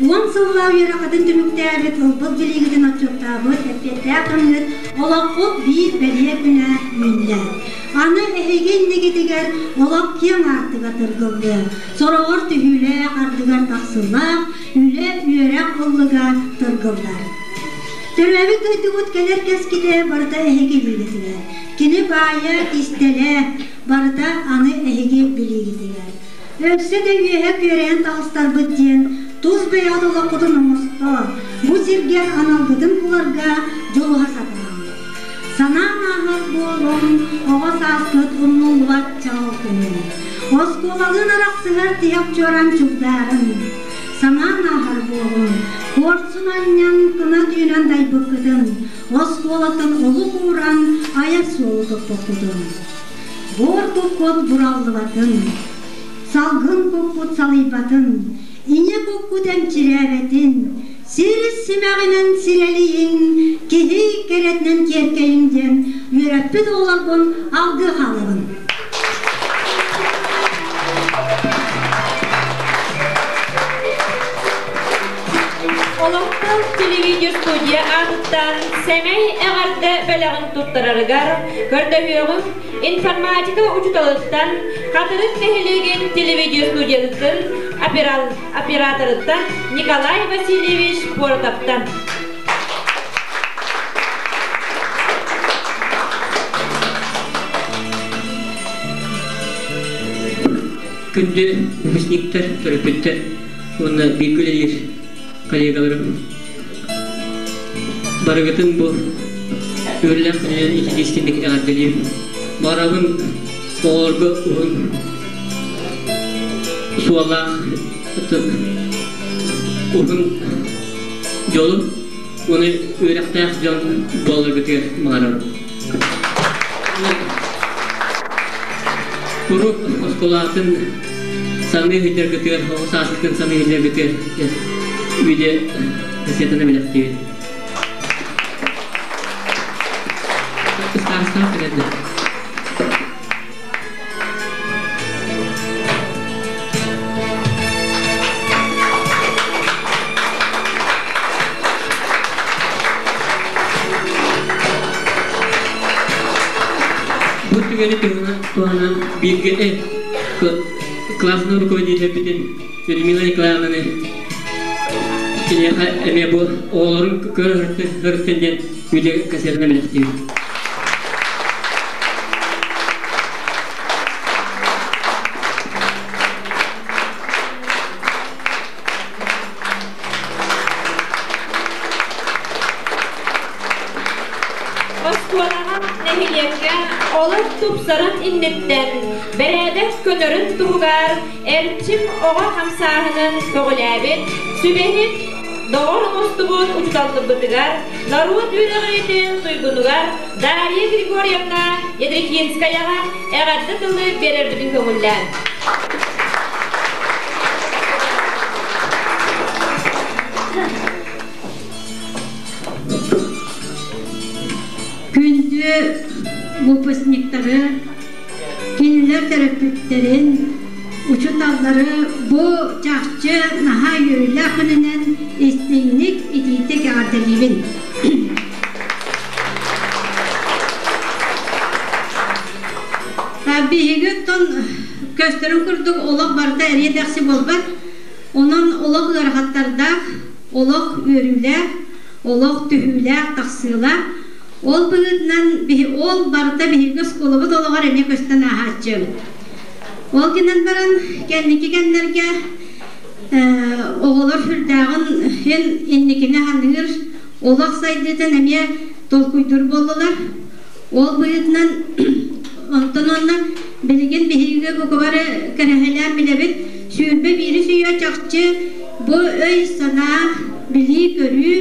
Уон сыллаах үөрэххитин түмүктээбит, ылбыт билиигитин отчуоттаабыт, эппиэттээх кэмҥит олоххут биир бэлиэ күнэ үүннэ. Аны эһиги иннигитигэр олох киэҥ аартыга тыргыллыа. Сороҕор түһүүлээх, ардыгар тахсыылаах, үлэ, үөрэх ыллыга тыргыллар. Төрөөбүт дойдубут кэлэр кэскилэ барыта эһиги илиигитигэр. Кини баайа, кистэлэ барыта аны эһиги билиигитигэр. Өссө да үөһэ күөрэйэн таҕыстарбыт диэн тус бэйэҕит олоххутун оҥосто, бу сиргэ аналгытын буларга дьулуһа сатааҥ. Санаан ааһар буолуҥ, оҕо сааскыт умнуллубат чаҕыл күнүн. Оскуолалыын арахсыһар тиһэх чуораан чугдаарын. Санаан ааһар буолуҥ, куорсун анньан кынат үүнэн дайбыккытын, оскуолаттан олук ууран айар суолу туппуккутун. Буор куккут бураллыбатын, салгын куккут салыйбатын, ийэ куккут эмчирээбэтин, сир симэҕинэн сирэлийиҥ, киһи кэрэтинэн киэркэйиҥ диэн үөрэппит оҕолорбун алгыы хаалабын. Олохтоох телевидение студия аатыттан сэмэй эҕэрдэ бэлэҕин туттарарыгар көрдөһүөҕүм информатика учууталыттан Хатырык нэһилиэгин телевидение студиятыттан операторыттан Николай Васильевич Поротовтан. Күндү выпускниктар, төрөппүттэр уонна бииргэ үлэлиир коллегаларым барыгытын бу үөрлээх күнүнэн ититиистинник эҕэрдэлиибин. Баҕарабын оҕолорго уһун суоллаах уһун дьолу уонна үөрэхтээх дьон буоларгытыгар баҕарабын. Куруук оскуолаҕытын саныы сылдьаргытыгар, оҕо сааскытын саныы сылдьаргытыгар видео кассетаны бэлэхтиибин. Ыстаастаах кэлэрдэ. Бу түгэни туһанан бииргэ классный руководитель Людмила Николаевнаны киниэхэ эмиэ бу оҕолорун көрө диэн видео кассетаны бэлэхтиибит. Оскуолаҕа, нэһилиэккэ олох тупсарын инниттэн, бэрээдэк көнөрүн туһугар Эрчим оҕо хамсааһынын көҕүлээбит, сүбэһит, доҕор оҥостубут учууталларбытыгар, норуот үөрэҕириитин туйгунугар Дарья Григорьевна Ядрихинскаяҕа эҕэрдэ тылы биэрэрбитин көҥүллээн. Күндү выпускниктары, кинилэр төрөппүттэрин, учууталлары бу чахчы наһаа үөрүүлээх күнүнэн истиҥник итиитик эҕэрдэлиибин. Биһиги оттон көстөрүн курдук олох барыта эриэ-дэхси буолбат. Онон олох ыарахаттардаах, олох үөрүүлээх, олох түһүүлээх, тахсыылаах. Ол быһыытынан биһи ол барыта биһиги оскуолабыт олоҕор эмиэ көстөн ааһааччы. Ол гынан баран кэнники кэмнэргэ оҕолор сүрдээҕин иһин инникини саныыр, олох сайдыытын эмиэ толкуйдуур буоллулар. Ол быһыытынан онтон уонна билигин биһиги бука бары кэрэһэлээн билэбит, 21 үйэ чахчы бу өй-санаа, билии-көрүү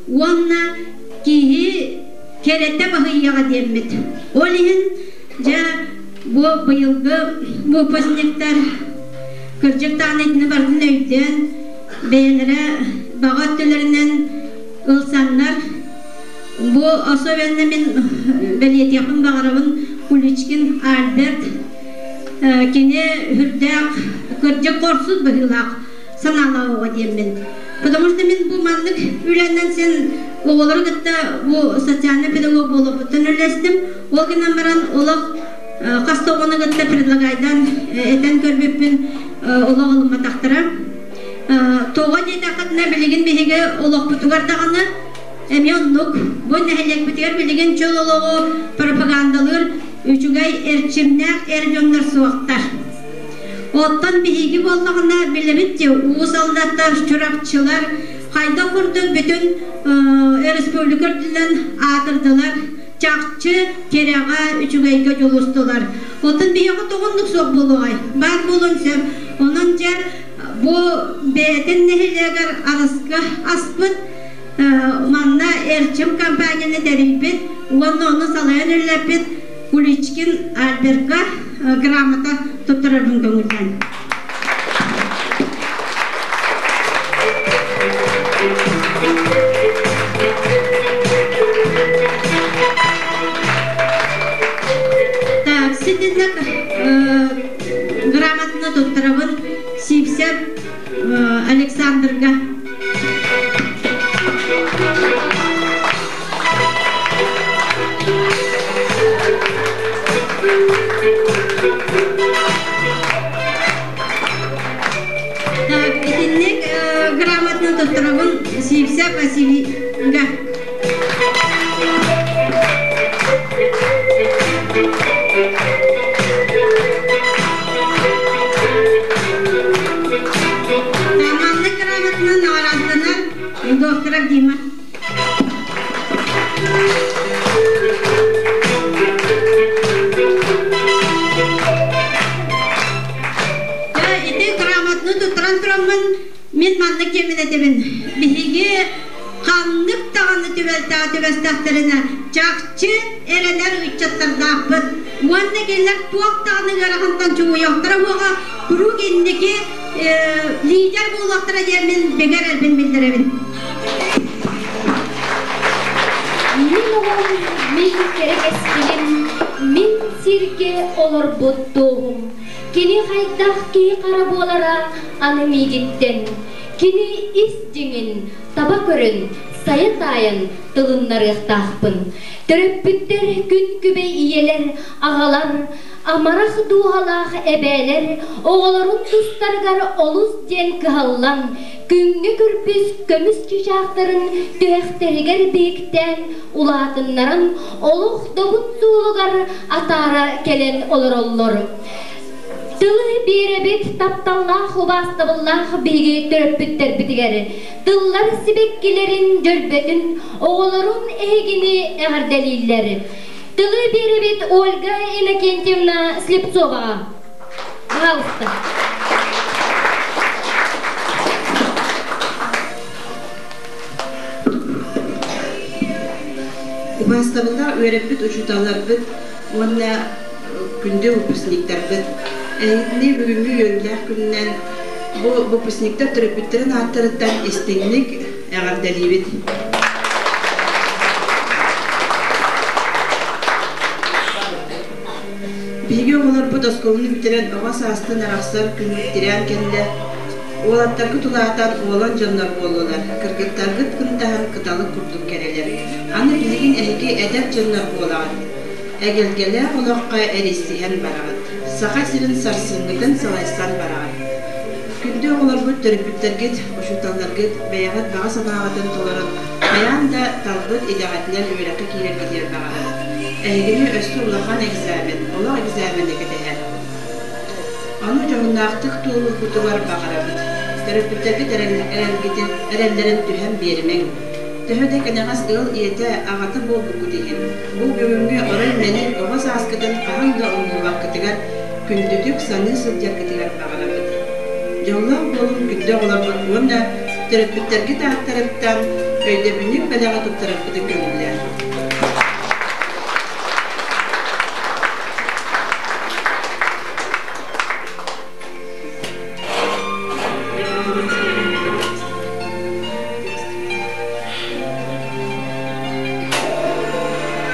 уонна киһи кэрэтэ баһыйыаҕа диэммит. Ол иһин дьэ бу быйылгы выпускниктар кырдьык даҕаны итини барытын өйдөөн, бэйэлэрэ баҕа өттүлэринэн ылсаннар Бу особенно мин бэлиэтиэхпин баҕарабын Куличкин Альберт кини үрдээх кырдьык хорсун быһыылаах санаалаах оҕо диэммин. Потому что мин бу маннык үлэнэн син оҕолору кытта бу социальный педагог буолуохпуттан үлэлэстим. Ол гынан баран олох хас да оҕону кытта предлагайдан этэн көрбүппүн олох ылымматахтара. Тоҕо диэтэххитинэ билигин биһиги олохпутугар даҕаны Эмиэ оннук. Бу нэһилиэкпитигэр билигин чөл олоҕу пропагандалыыр үчүгэй эрчимнээх эр дьоннор суохтар. Оттон биһиги буоллаҕына билэбит дии Уус Алдаттар, Чурапчылар хайдах курдук бүтүн республика үрдүнэн аатырдылар, чахчы кэрэҕэ, үчүгэйгэ дьулустулар. Оттон биһиэхэ тоҕо оннук суох буолуоҕай? Баар буолуон сөп. Онон дьэ бу бэйэтин нэһилиэгэр арыскы аспыт Манна Эрчим компанияны тэрийбит уонна ону салайан үлэлэппит Куличкин Альберга грамота туттарарбын көҥүллээн. Так, ситинник грамотаны туттарабын Сивцев Александрга. Так, итинник грамотно туттарабын Сивцев Василийга. Маннык грамотанан наҕараадаланар доктора Дима. Ити грамотаны туттаран тураммын мин маннык диэммин этэбин. Биһиги ханнык даҕаны түбэлтэҕэ түбэстэхтэринэ чахчы эрэнэр ыччаттардаахпыт. Уонна кинилэр туох даҕаны ыарахантан чуҥуйуохтара суоҕа, куруук инники лидер буолуохтара диэн мин бигэ эрэлбин биллэрэбин. Мин оҕом, мин кэрэ кэскилим, мин сиргэ олорбут туоһум. Кини хайдах киһи хара буолара аны миигиттэн. Кини ис дьиҥин таба көрөн, сайа таайан тылыннарыахтаахпын. Төрөппүттэр күн күбэй ийэлэр, аҕалар, амарах дууһалаах эбээлэр оҕолорун тустарыгар олус диэн кыһаллан, күҥҥэ күрбүс көмүс чыычаахтарын түһэхтэригэр биһиктээн улаатыннаран олох добун суолугар атаара кэлэн олороллор. Тылы биэрэбит тапталлаах убаастабыллаах биһиги төрөппүттэрбитигэр. Тыллар сибэккилэрин дьөрбөтүн, оҕолорун эһигини эҕэрдэлииллэр. Тылы биэрэбит Ольга Иннокентьевна Слепцоваҕа. Пожалуйста. Убаастабыллаах үөрэппит учууталларбыт уонна күндү выпускниктарбыт! Эһигини бүгүҥҥү үөрүүлээх күнүнэн бу выпускниктар төрөппүттэрин ааттарыттан истиҥник эҕэрдэлиибит! Биһиги оҕолорбут оскуоланы бүтэрэн оҕо саастан арахсар күммүт тирээн кэллэ. Уолаттаргыт улаатан уолан дьоннор буоллулар, кыргыттаргыт кынтаһан кыталык курдук кэрэлэр. Аны билигин эһиги эдэр дьоннор буолаҕыт. Эгэлгэлээх олоххо эриссиһэн бараҕыт. Саха сирин сарсыҥҥытын салайсан бараҕыт. Күндү оҕолорбут, төрөппүттэргит, учууталларгыт бэйэҕит баҕа санааҕытын толорон, хайаан да талбыт идэҕитинэн үөрэххэ киирэргитигэр баҕарабыт. Эһигини өссө улахан экзамен, олох экзамена кэтэһэр. Ону дьоһуннаахтык туоруургутугар баҕарабыт. Төрөппүттэргит эрэлгитин, эрэллэрин түһэн биэримэҥ. Төһө да кэнэҕэс ыал ийэтэ, аҕата буолбуккут иһин, бу бүгүҥҥү орой мэник оҕо сааскытын хаһан да умнубаккытыгар, күндүтүк саныы сылдьаргытыгар баҕарабыт. Дьоллоох буолуҥ күндү оҕолорбут уонна төрөппүттэргит ааттарыттан өйдөбүнньүк бэлэҕи туттарарбытын көҥүллээх.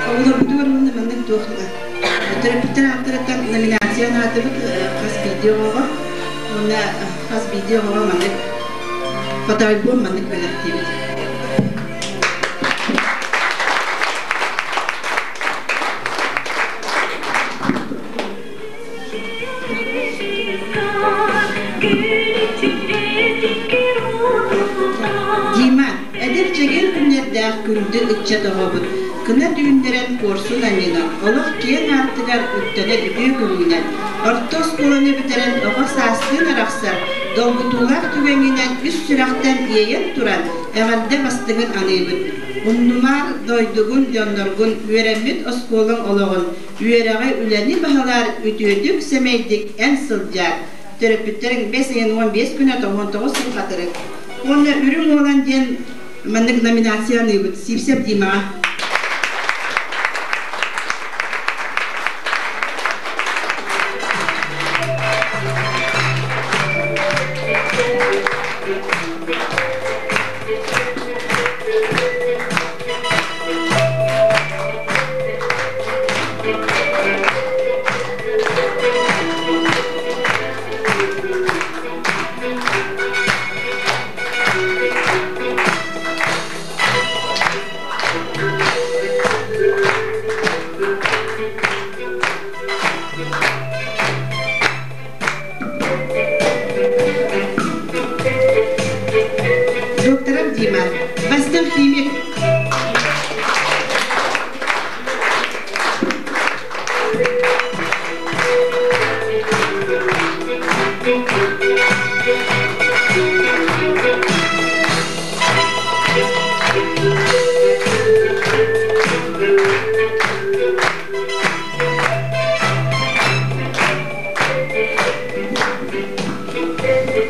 Оҕолорбутугар уонна маннык туох төрөппүттэр ааттарыттан номинация анаатыбыт хас биирдии оҕоҕо уонна хас биирдии оҕоҕо маннык фотоальбом маннык бэлэхтиибит. Дима, эдэр чэгиэн күннэрдээх күндү ыччат оҕобут, кынат үүннэрэн куорсун анньынан, олох киэҥ аартыгар үктэнэр үтүө күҥҥүнэн, орто оскуоланы бүтэрэн оҕо саастыын арахсар, долгутуулаах түгэҥҥинэн үс сүрэхтэн иэйэн туран, эҕэрдэ бастыҥын аныыбыт. Умнумаар дойдугун, дьонноргун, үөрэммит оскуолаҥ олоҕун, Үөрэҕи, үлэни баһылаар үтүөтүк, сэмэйдик эн сылдьаар. Төрөппүттэриҥ бэс ыйын 15 күнэ 99 сыл хатырык. Уонна Үрүҥ Уолан диэн маннык номинация аныыбыт Сивцев Димаҕа. Докторов Дима, бастыҥ химик.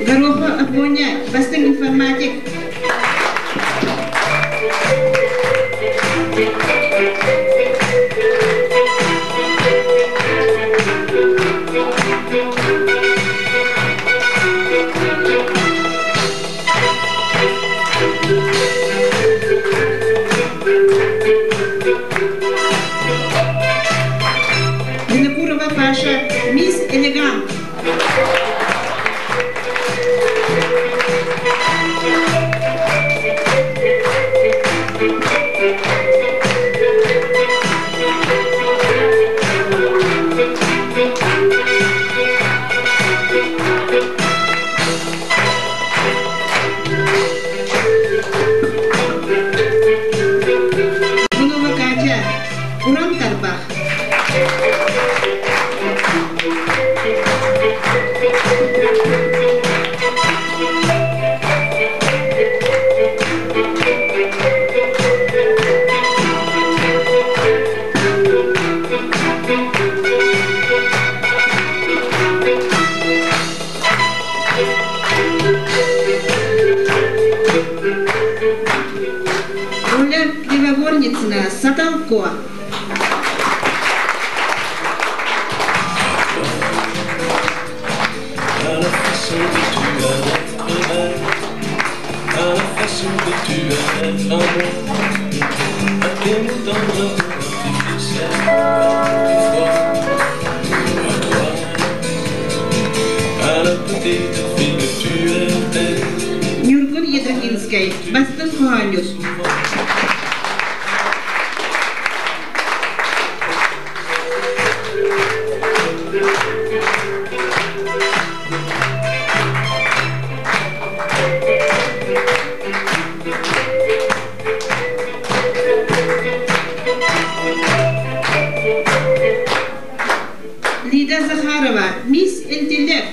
Горохова Афоня, бастыҥ информатик. Винокурова Паша, мисс Элегант. Бунова Катя, Уран Тарбах. Оля Кривогорницына, Саталко. Ньургун Едрогинскай, Бастыҥ хоһоонньут. Лида Захарова, мисс Интеллект.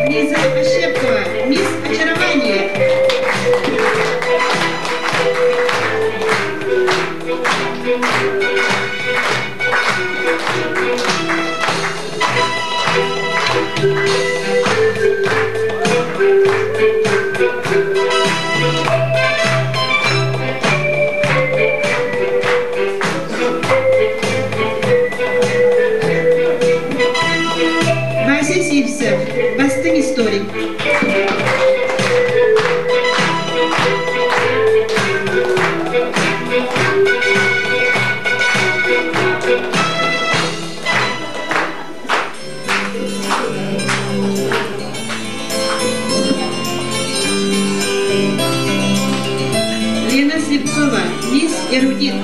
Лиза Ощепкова, мисс Очарование. Вася Сивцев, бастыҥ историк. Лена Слепцова, мисс Эрудит.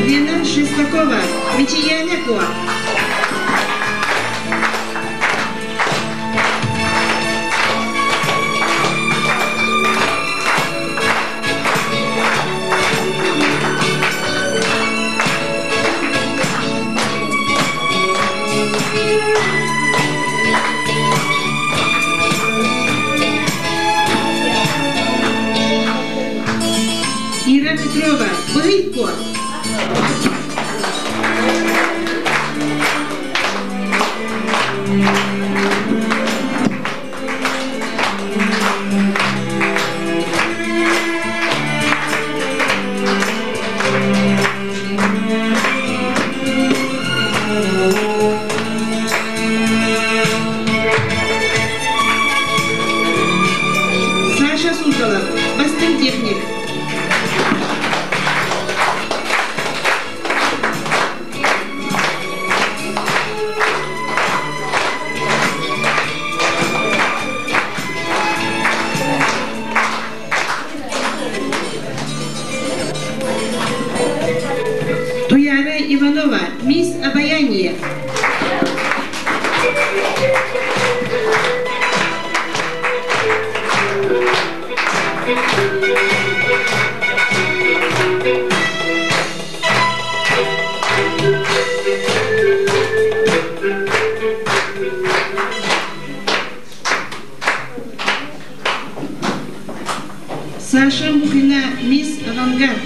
Лена Шестакова, Мичияна Куа. Ира Петрова, Быйко. Саша Суздалов, бастыҥ техник. Туяра Иванова, мисс Обаяние. Саша Мухина, мисс Авангард.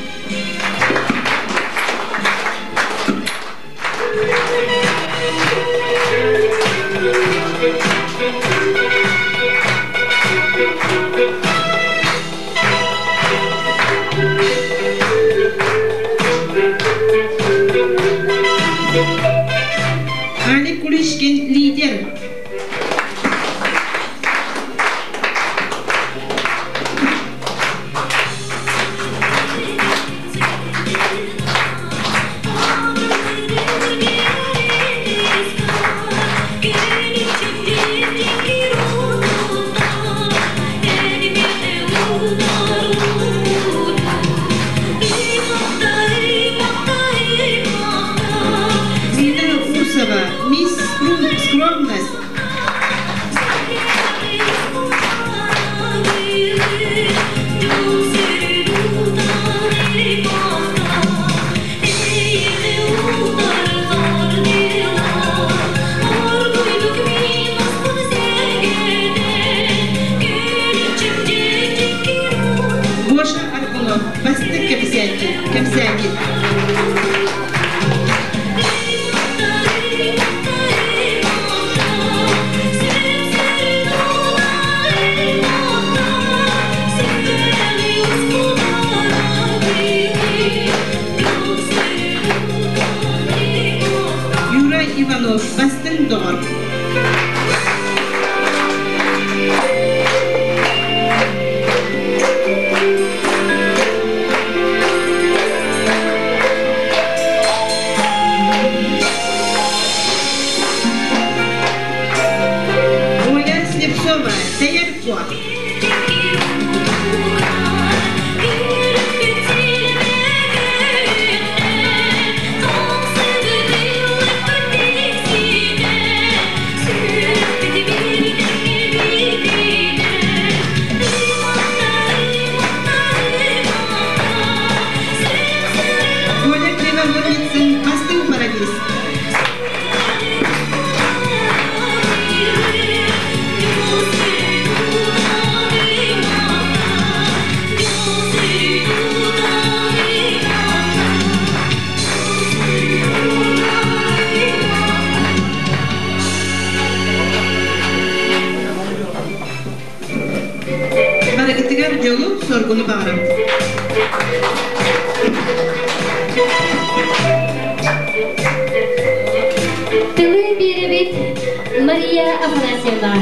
Алик Кулишкин, лидер. Зина Урсова, мисс Скромность. Гоша Аргунов, бастыҥ кэпсээнньит. Бастыҥ доҕор. Оля Слепцова, Тэйэр Куо. Коля Кривогорницын, Бастыҥ пародист. Барыгытыгар дьолу, соргуну баҕарабыт. Тылы биэрэбит Мария Афанасьевна.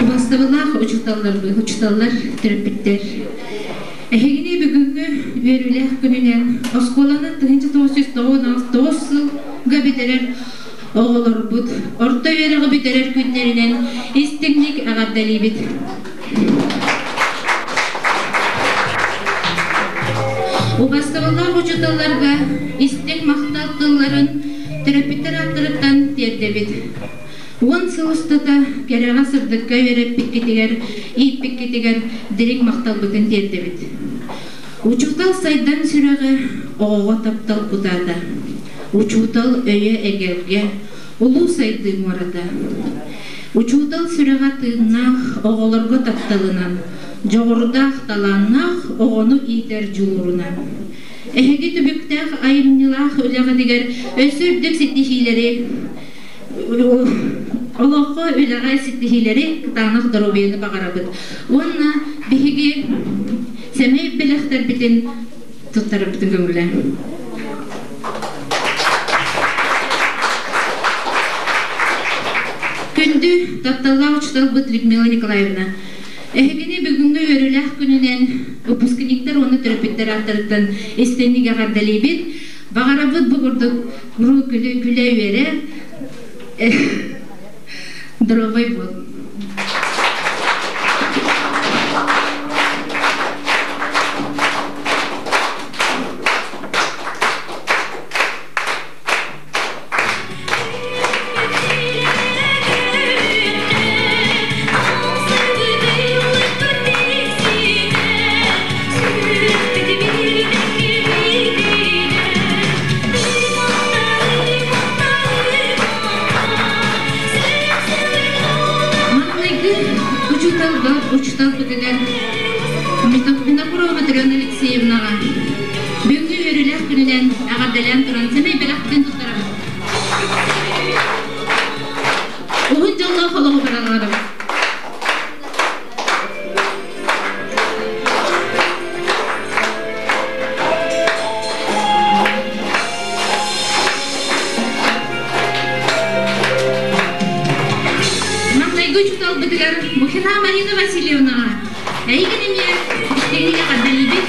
Убастабыллаах учууталларбыт, учууталлар, төрөппүттэр. Эһигини бүгүҥҥү үөрүүлээх күнүнэн оскуоланы 1999 сылга бүтэрэр оҕолорбут орто үөрэҕи бүтэрэр күннэринэн истиҥник эҕэрдэлиибит. Убастабыллаах учууталларга истиҥ махтал тылларын төрөппүттэр ааттарыттан тиэрдэбит. Уон сыл устата кэрэҕэ сырдыкка үөрэппиккитигэр, ииппиккитигэр дириҥ махталбытын тиэрдэбит. Учуутал сайдан сүрэҕэ оҕоҕо таптал кутаата. Учуутал өйө эгэлгэ, улуу сайдыы муората. Учуутал сүрэҕэ тыыннаах оҕолорго тапталынан, дьоҕурдаах, талааннаах оҕону иитэр дьулуурунан. Эһиги түбүктээх айымньылаах үлэҕитигэр өссө үрдүк ситиһиилэри, олоххо үлэҕэ ситиһиилэри, кытаанах доруобуйаны баҕарабыт. Уонна биһиги сэмэй бэлэхтэрбитин туттарарбытын көҥүллээҥ. Күндү тапталлаах учууталбыт Людмила Николаевна, эһигини бүгүҥҥү үөрүүлээх күнүнэн выпускниктар уонна төрөппүттэр ааттарыттан истиҥник эҕэрдэлиибит. Баҕарабыт бу курдук куруук күлэ-үөрэ, доруобай буол. Маҥнайгы учууталга учууталбытыгар Винокурова Матрена Алексеевнаҕа бүгүҥҥү үөрүүлээх күнүнэн эҕэрдэлээн туран сэмэй бэлэхпитин туттарабыт. Уһун дьоллоох олоҕу баралларым. Маҥнайгы учууталбытыгар Мухина Марина Васильевнаҕа эйигин эмиэ истиҥник эҕэрдэлиибит,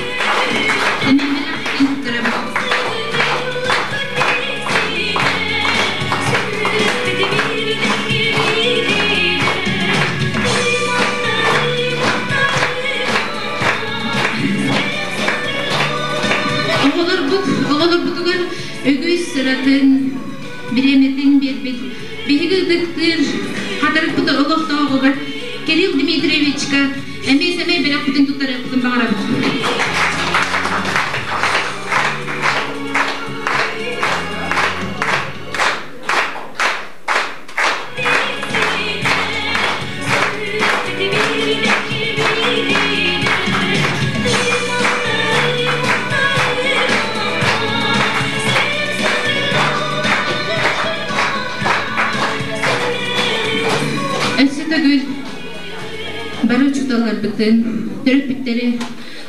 эмиэ туттарабыт. Оҕолорбут, оҕолорбутугар үгүс сыратын, бириэмэтин биэрбит биһиги ытыктыыр хатарыкпыт олохтооҕугар Кирилл Дмитриевичка эмиэ сэмэй бэлэхпитин туттарыахпытын баҕарабыт. Өссө төгүл бары учууталларбытын, төрөппүттэри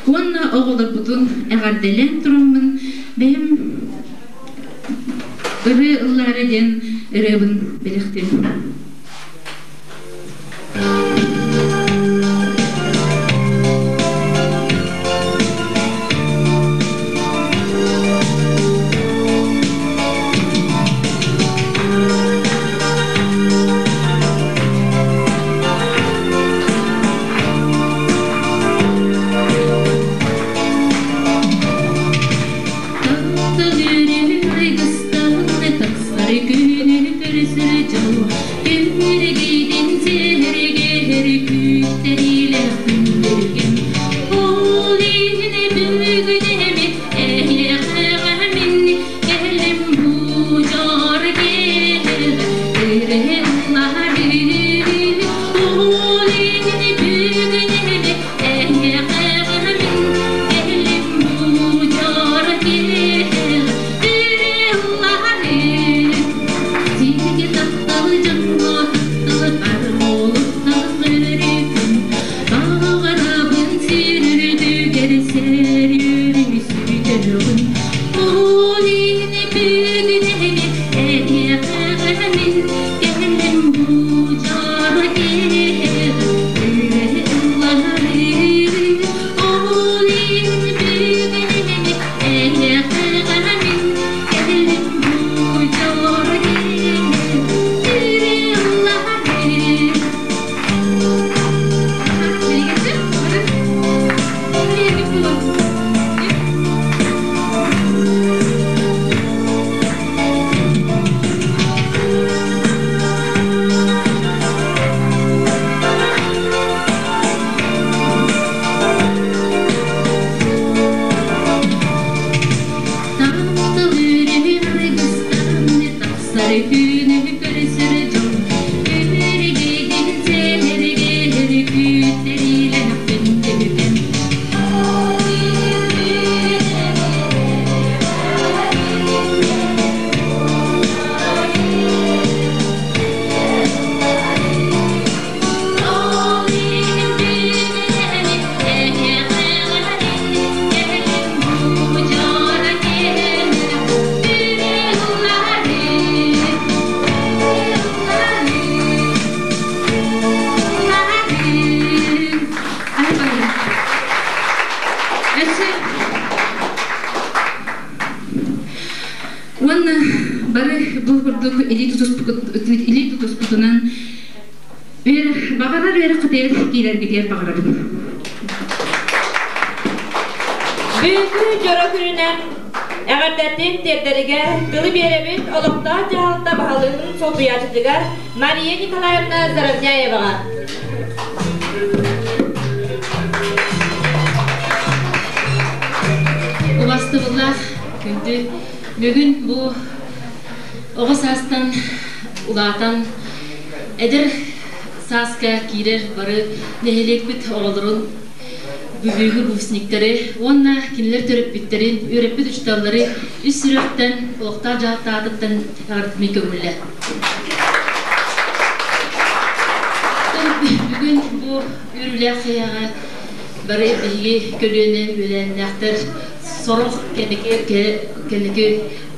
уонна оҕолорбутун эҕэрдэлээн тураммын бэйэм Ырыа ыллаары диэн ырыабын бэлэхтиим. Уонна бары бу курдук илии тутуспутунан баҕарар үөрэххитигэр киирэргитигэр баҕарабын. Бүгүҥҥү дьоро күнүнэн эҕэрдэтин тиэрдэригэр тылы биэрэбит олохтоох дьаһалта баһылыгын солбуйааччытыгар Мария Николаевна Заровняеваҕа. Убастыбыллаах күндү бүгүн бу оҕо саастан улаатан эдэр сааска киирэр бары нэһилиэкпит оҕолорун бүгүҥҥү выпускниктары уонна кинилэр төрөппүттэрин, үөрэппит учууталлары ис сүрэхтэн, олохтоох дьаһалтаатыттан эҕэрдэмин көҥүллэ. Бүгүн бу үөрүүлээх хайаҕа бары биһиги көлүөнэ үөлээннээхтэр сорох кэнники кэнники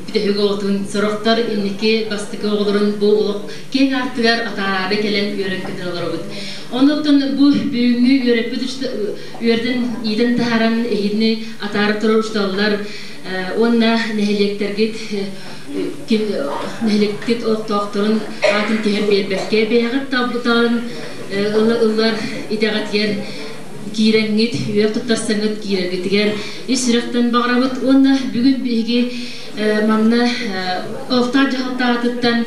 бүтэһик оҕотун, сорохтор инники бастакы оҕолорун бу олох киэҥ аартыгар атаараары кэлэн үөрэн көтөн олоробут. Оннуктан бу бүгүҥҥү үөрэппит үөрдэн иитэн таһааран эһигини атаара турар учууталлар уонна нэһилиэктэргит нэһилиэккит олохтоохторун аатын түһэн биэрбэккэ бэйэҕит талбытарын ыллар идэҕитигэр киирэҥҥит, үөрэх туттарсаҥҥыт киирэргитигэр ис сүрэхтэн баҕарабыт уонна бүгүн биһиги манна олохтоох дьаһалтаҕытыттан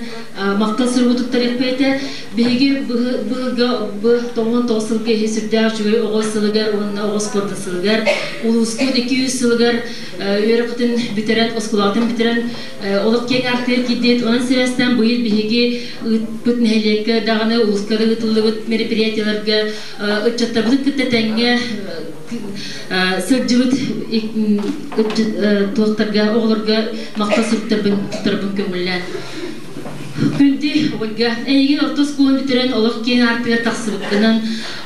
махтал суругу туттарыахпыт этэ. Биһиги быһыга бу 99 сылга иһи сүрдээх үчүгэй оҕо сылыгар уонна оҕо спордун сылыгар улууспут 200 сылыгар үөрэххитин бүтэрэн, оскуолаҕытын бүтэрэн олох киэҥ аартыгар киирдит. Онон сибээстээн быйыл биһиги ыыппыт нэһилиэккэ даҕаны улууска да ыытыллыбыт мероприятиеларга ыччаттарбытын кытта тэҥҥэ сылдьыбыт туохтарга оҕолорго махтал суруктарбын туттарбын көҥүллээн. Күндү Ольга, эйигин орто оскуоланы бүтэрэн олох киэҥ аартыгар тахсыбыккынан,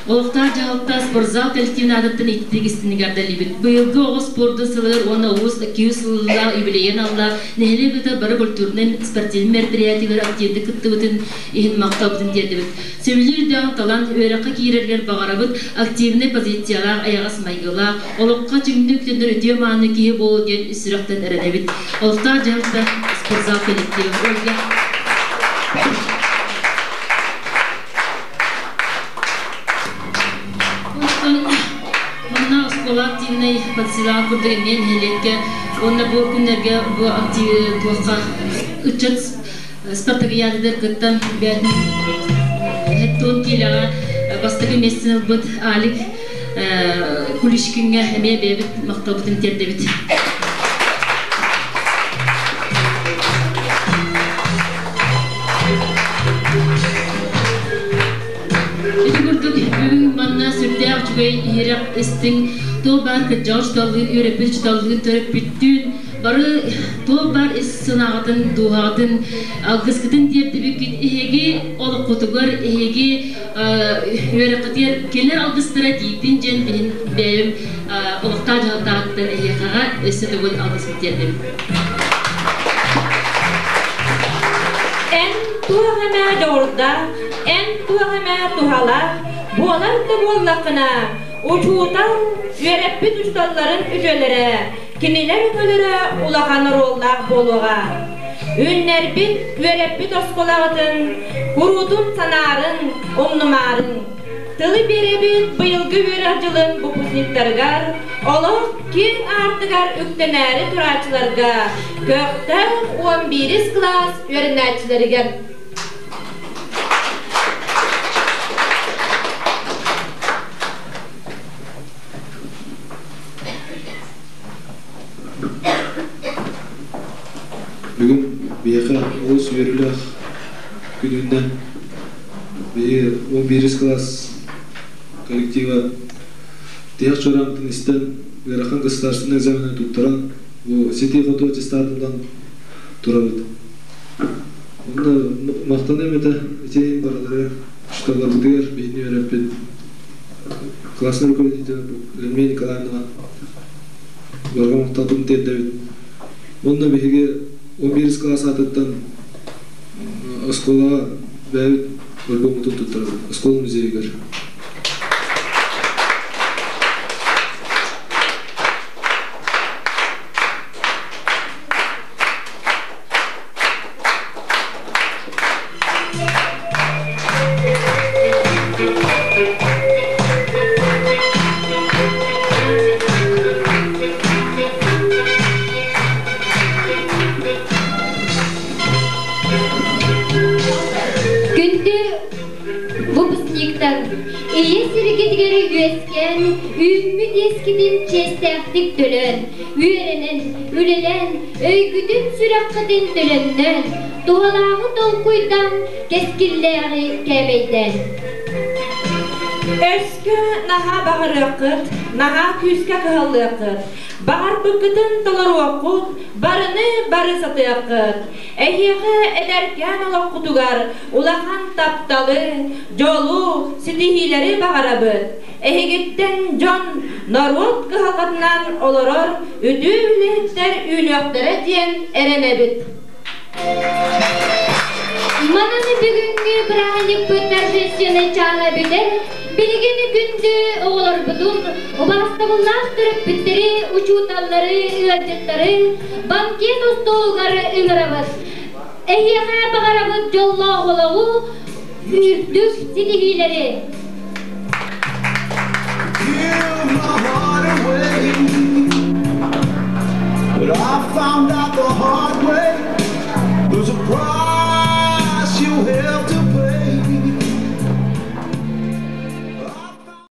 олохтоох дьаһалта спортзал коллективын аатыттан ититик истиҥник ардалыыбыт. Быйылгы оҕо спордун сылыгар уонна улуус 200 сыллаах юбилейын алла нэһилиэк ыытар бары культурнай спортивнай мероприятиелары активдык кыттыбытын иһин махталбытын тиэрдэбит. Сөбүлүүр даҕаны талан үөрэххэ киирэргэр баҕарабыт, активнай позициялаах, эйэҕэс майгылаах, олоххо чиҥник үктэнэр үтүө-мааны киһи буолуо диэн ис сүрэхтэн эрэнэбит. Олохтоох дьаһалта спортзал коллектива Ольга. Онтон манна оскуола активнай подсилаҕа курдук эмиэ нэһилиэккэ уонна бу күннэргэ бу актив туохха ыччат спартакиадатыгар кыттан бэйэтин хэттуон киилэҕэ бастакы миэстэни ылбыт Алик Куличкиҥҥа эмиэ бэйэбит махталбытын тиэрдэбит. Ити курдук бүгүн манна сүрдээх үчүгэй иһирэх истиҥ туох баар кырдьаҕас учууталлыын, үөрэппит учууталлыын, төрөппүттүүн бары туох баар ис санааҕытын, дууһаҕытын, алгыскытын тиэрдибиккит эһиги олоххутугар, эһиги үөрэххитигэр кэлэр алгыстара тиийдин диэн билин бэйэм олохтоох дьаһалтаҕыттан эһиэхэҕэ өссө төгүл алгыспын тиэрдэбин. Эн туох эмэ дьоҕурдаах, эн туох эмэ туһалаах буолар да буоллаххына, учуутал үөрэппит учууталларын үтүөлэрэ, кинилэр өҥөлөрө улахан оруоллаах буолуоҕа. Үүннэрбит, үөрэппит оскуолаҕытын куруутун санаарын, умнумаарын. Тылы биэрэбит быйылгы үөрэх дьылын выпускниктарыгар, олох киэҥ аартыгар үктэнээри турааччыларга, көхтөөх 11 кылаас үөрэнээччилэригэр. Бүгүн биһиэхэ олус үөрүүлээх күн үүннэ. Биһиги 11 кылаас коллектива тиһэх чуораамтын истэн, ыарахан государственнай экзамены туттаран, бу ситии-хотуу аттестатын ылан турабыт. Онно махтаныам этэ ити барылары учууталларбытыгар биһини үөрэппит классный руководитель Людмила Николаевна барҕа махталбын тиэрдэбит. Уонна биһиги 11 кылаас аатыттан оскуолаҕа бэйэбит альбоммутун туттарабыт оскуола музейыгар. Күндү выпускниктар, ийэ сиргитигэр үөскээн, үүммүт иэскитин чиэстээхтик төлөөн, үөрэнэн, үлэлээн, өйгүтүн сүрэххитин төлөннөөн, туһалааҕы толкуйдаан, кэскиллээҕи кээмэйдээн. Өскө наһаа баҕарыаххыт, наһаа күүскэ кыһаллыаххыт, баҕарбыккытын толоруоххут, барыны бары сатыаххыт. Эһиэхэ эдэркээн олоххутугар улахан тапталы, дьолу, ситиһиилэри баҕарабыт. Эһигиттэн дьон, норуот кыһалҕатынан олорор үтүө үлэһиттэр үүнүөхтэрэ диэн эрэнэбит. Манан бүгүҥҥү бырааһынньыкпыт торжественнай чааһа бүтэн, билигин күндү оҕолорбутун, убаастабыллаах төрөппүттэри, учууталлары, ыалдьыттары банкет остуолугар ыҥырабыт. Эһиэхэ баҕарабыт дьоллоох олоҕу, үрдүк ситиһиилэри!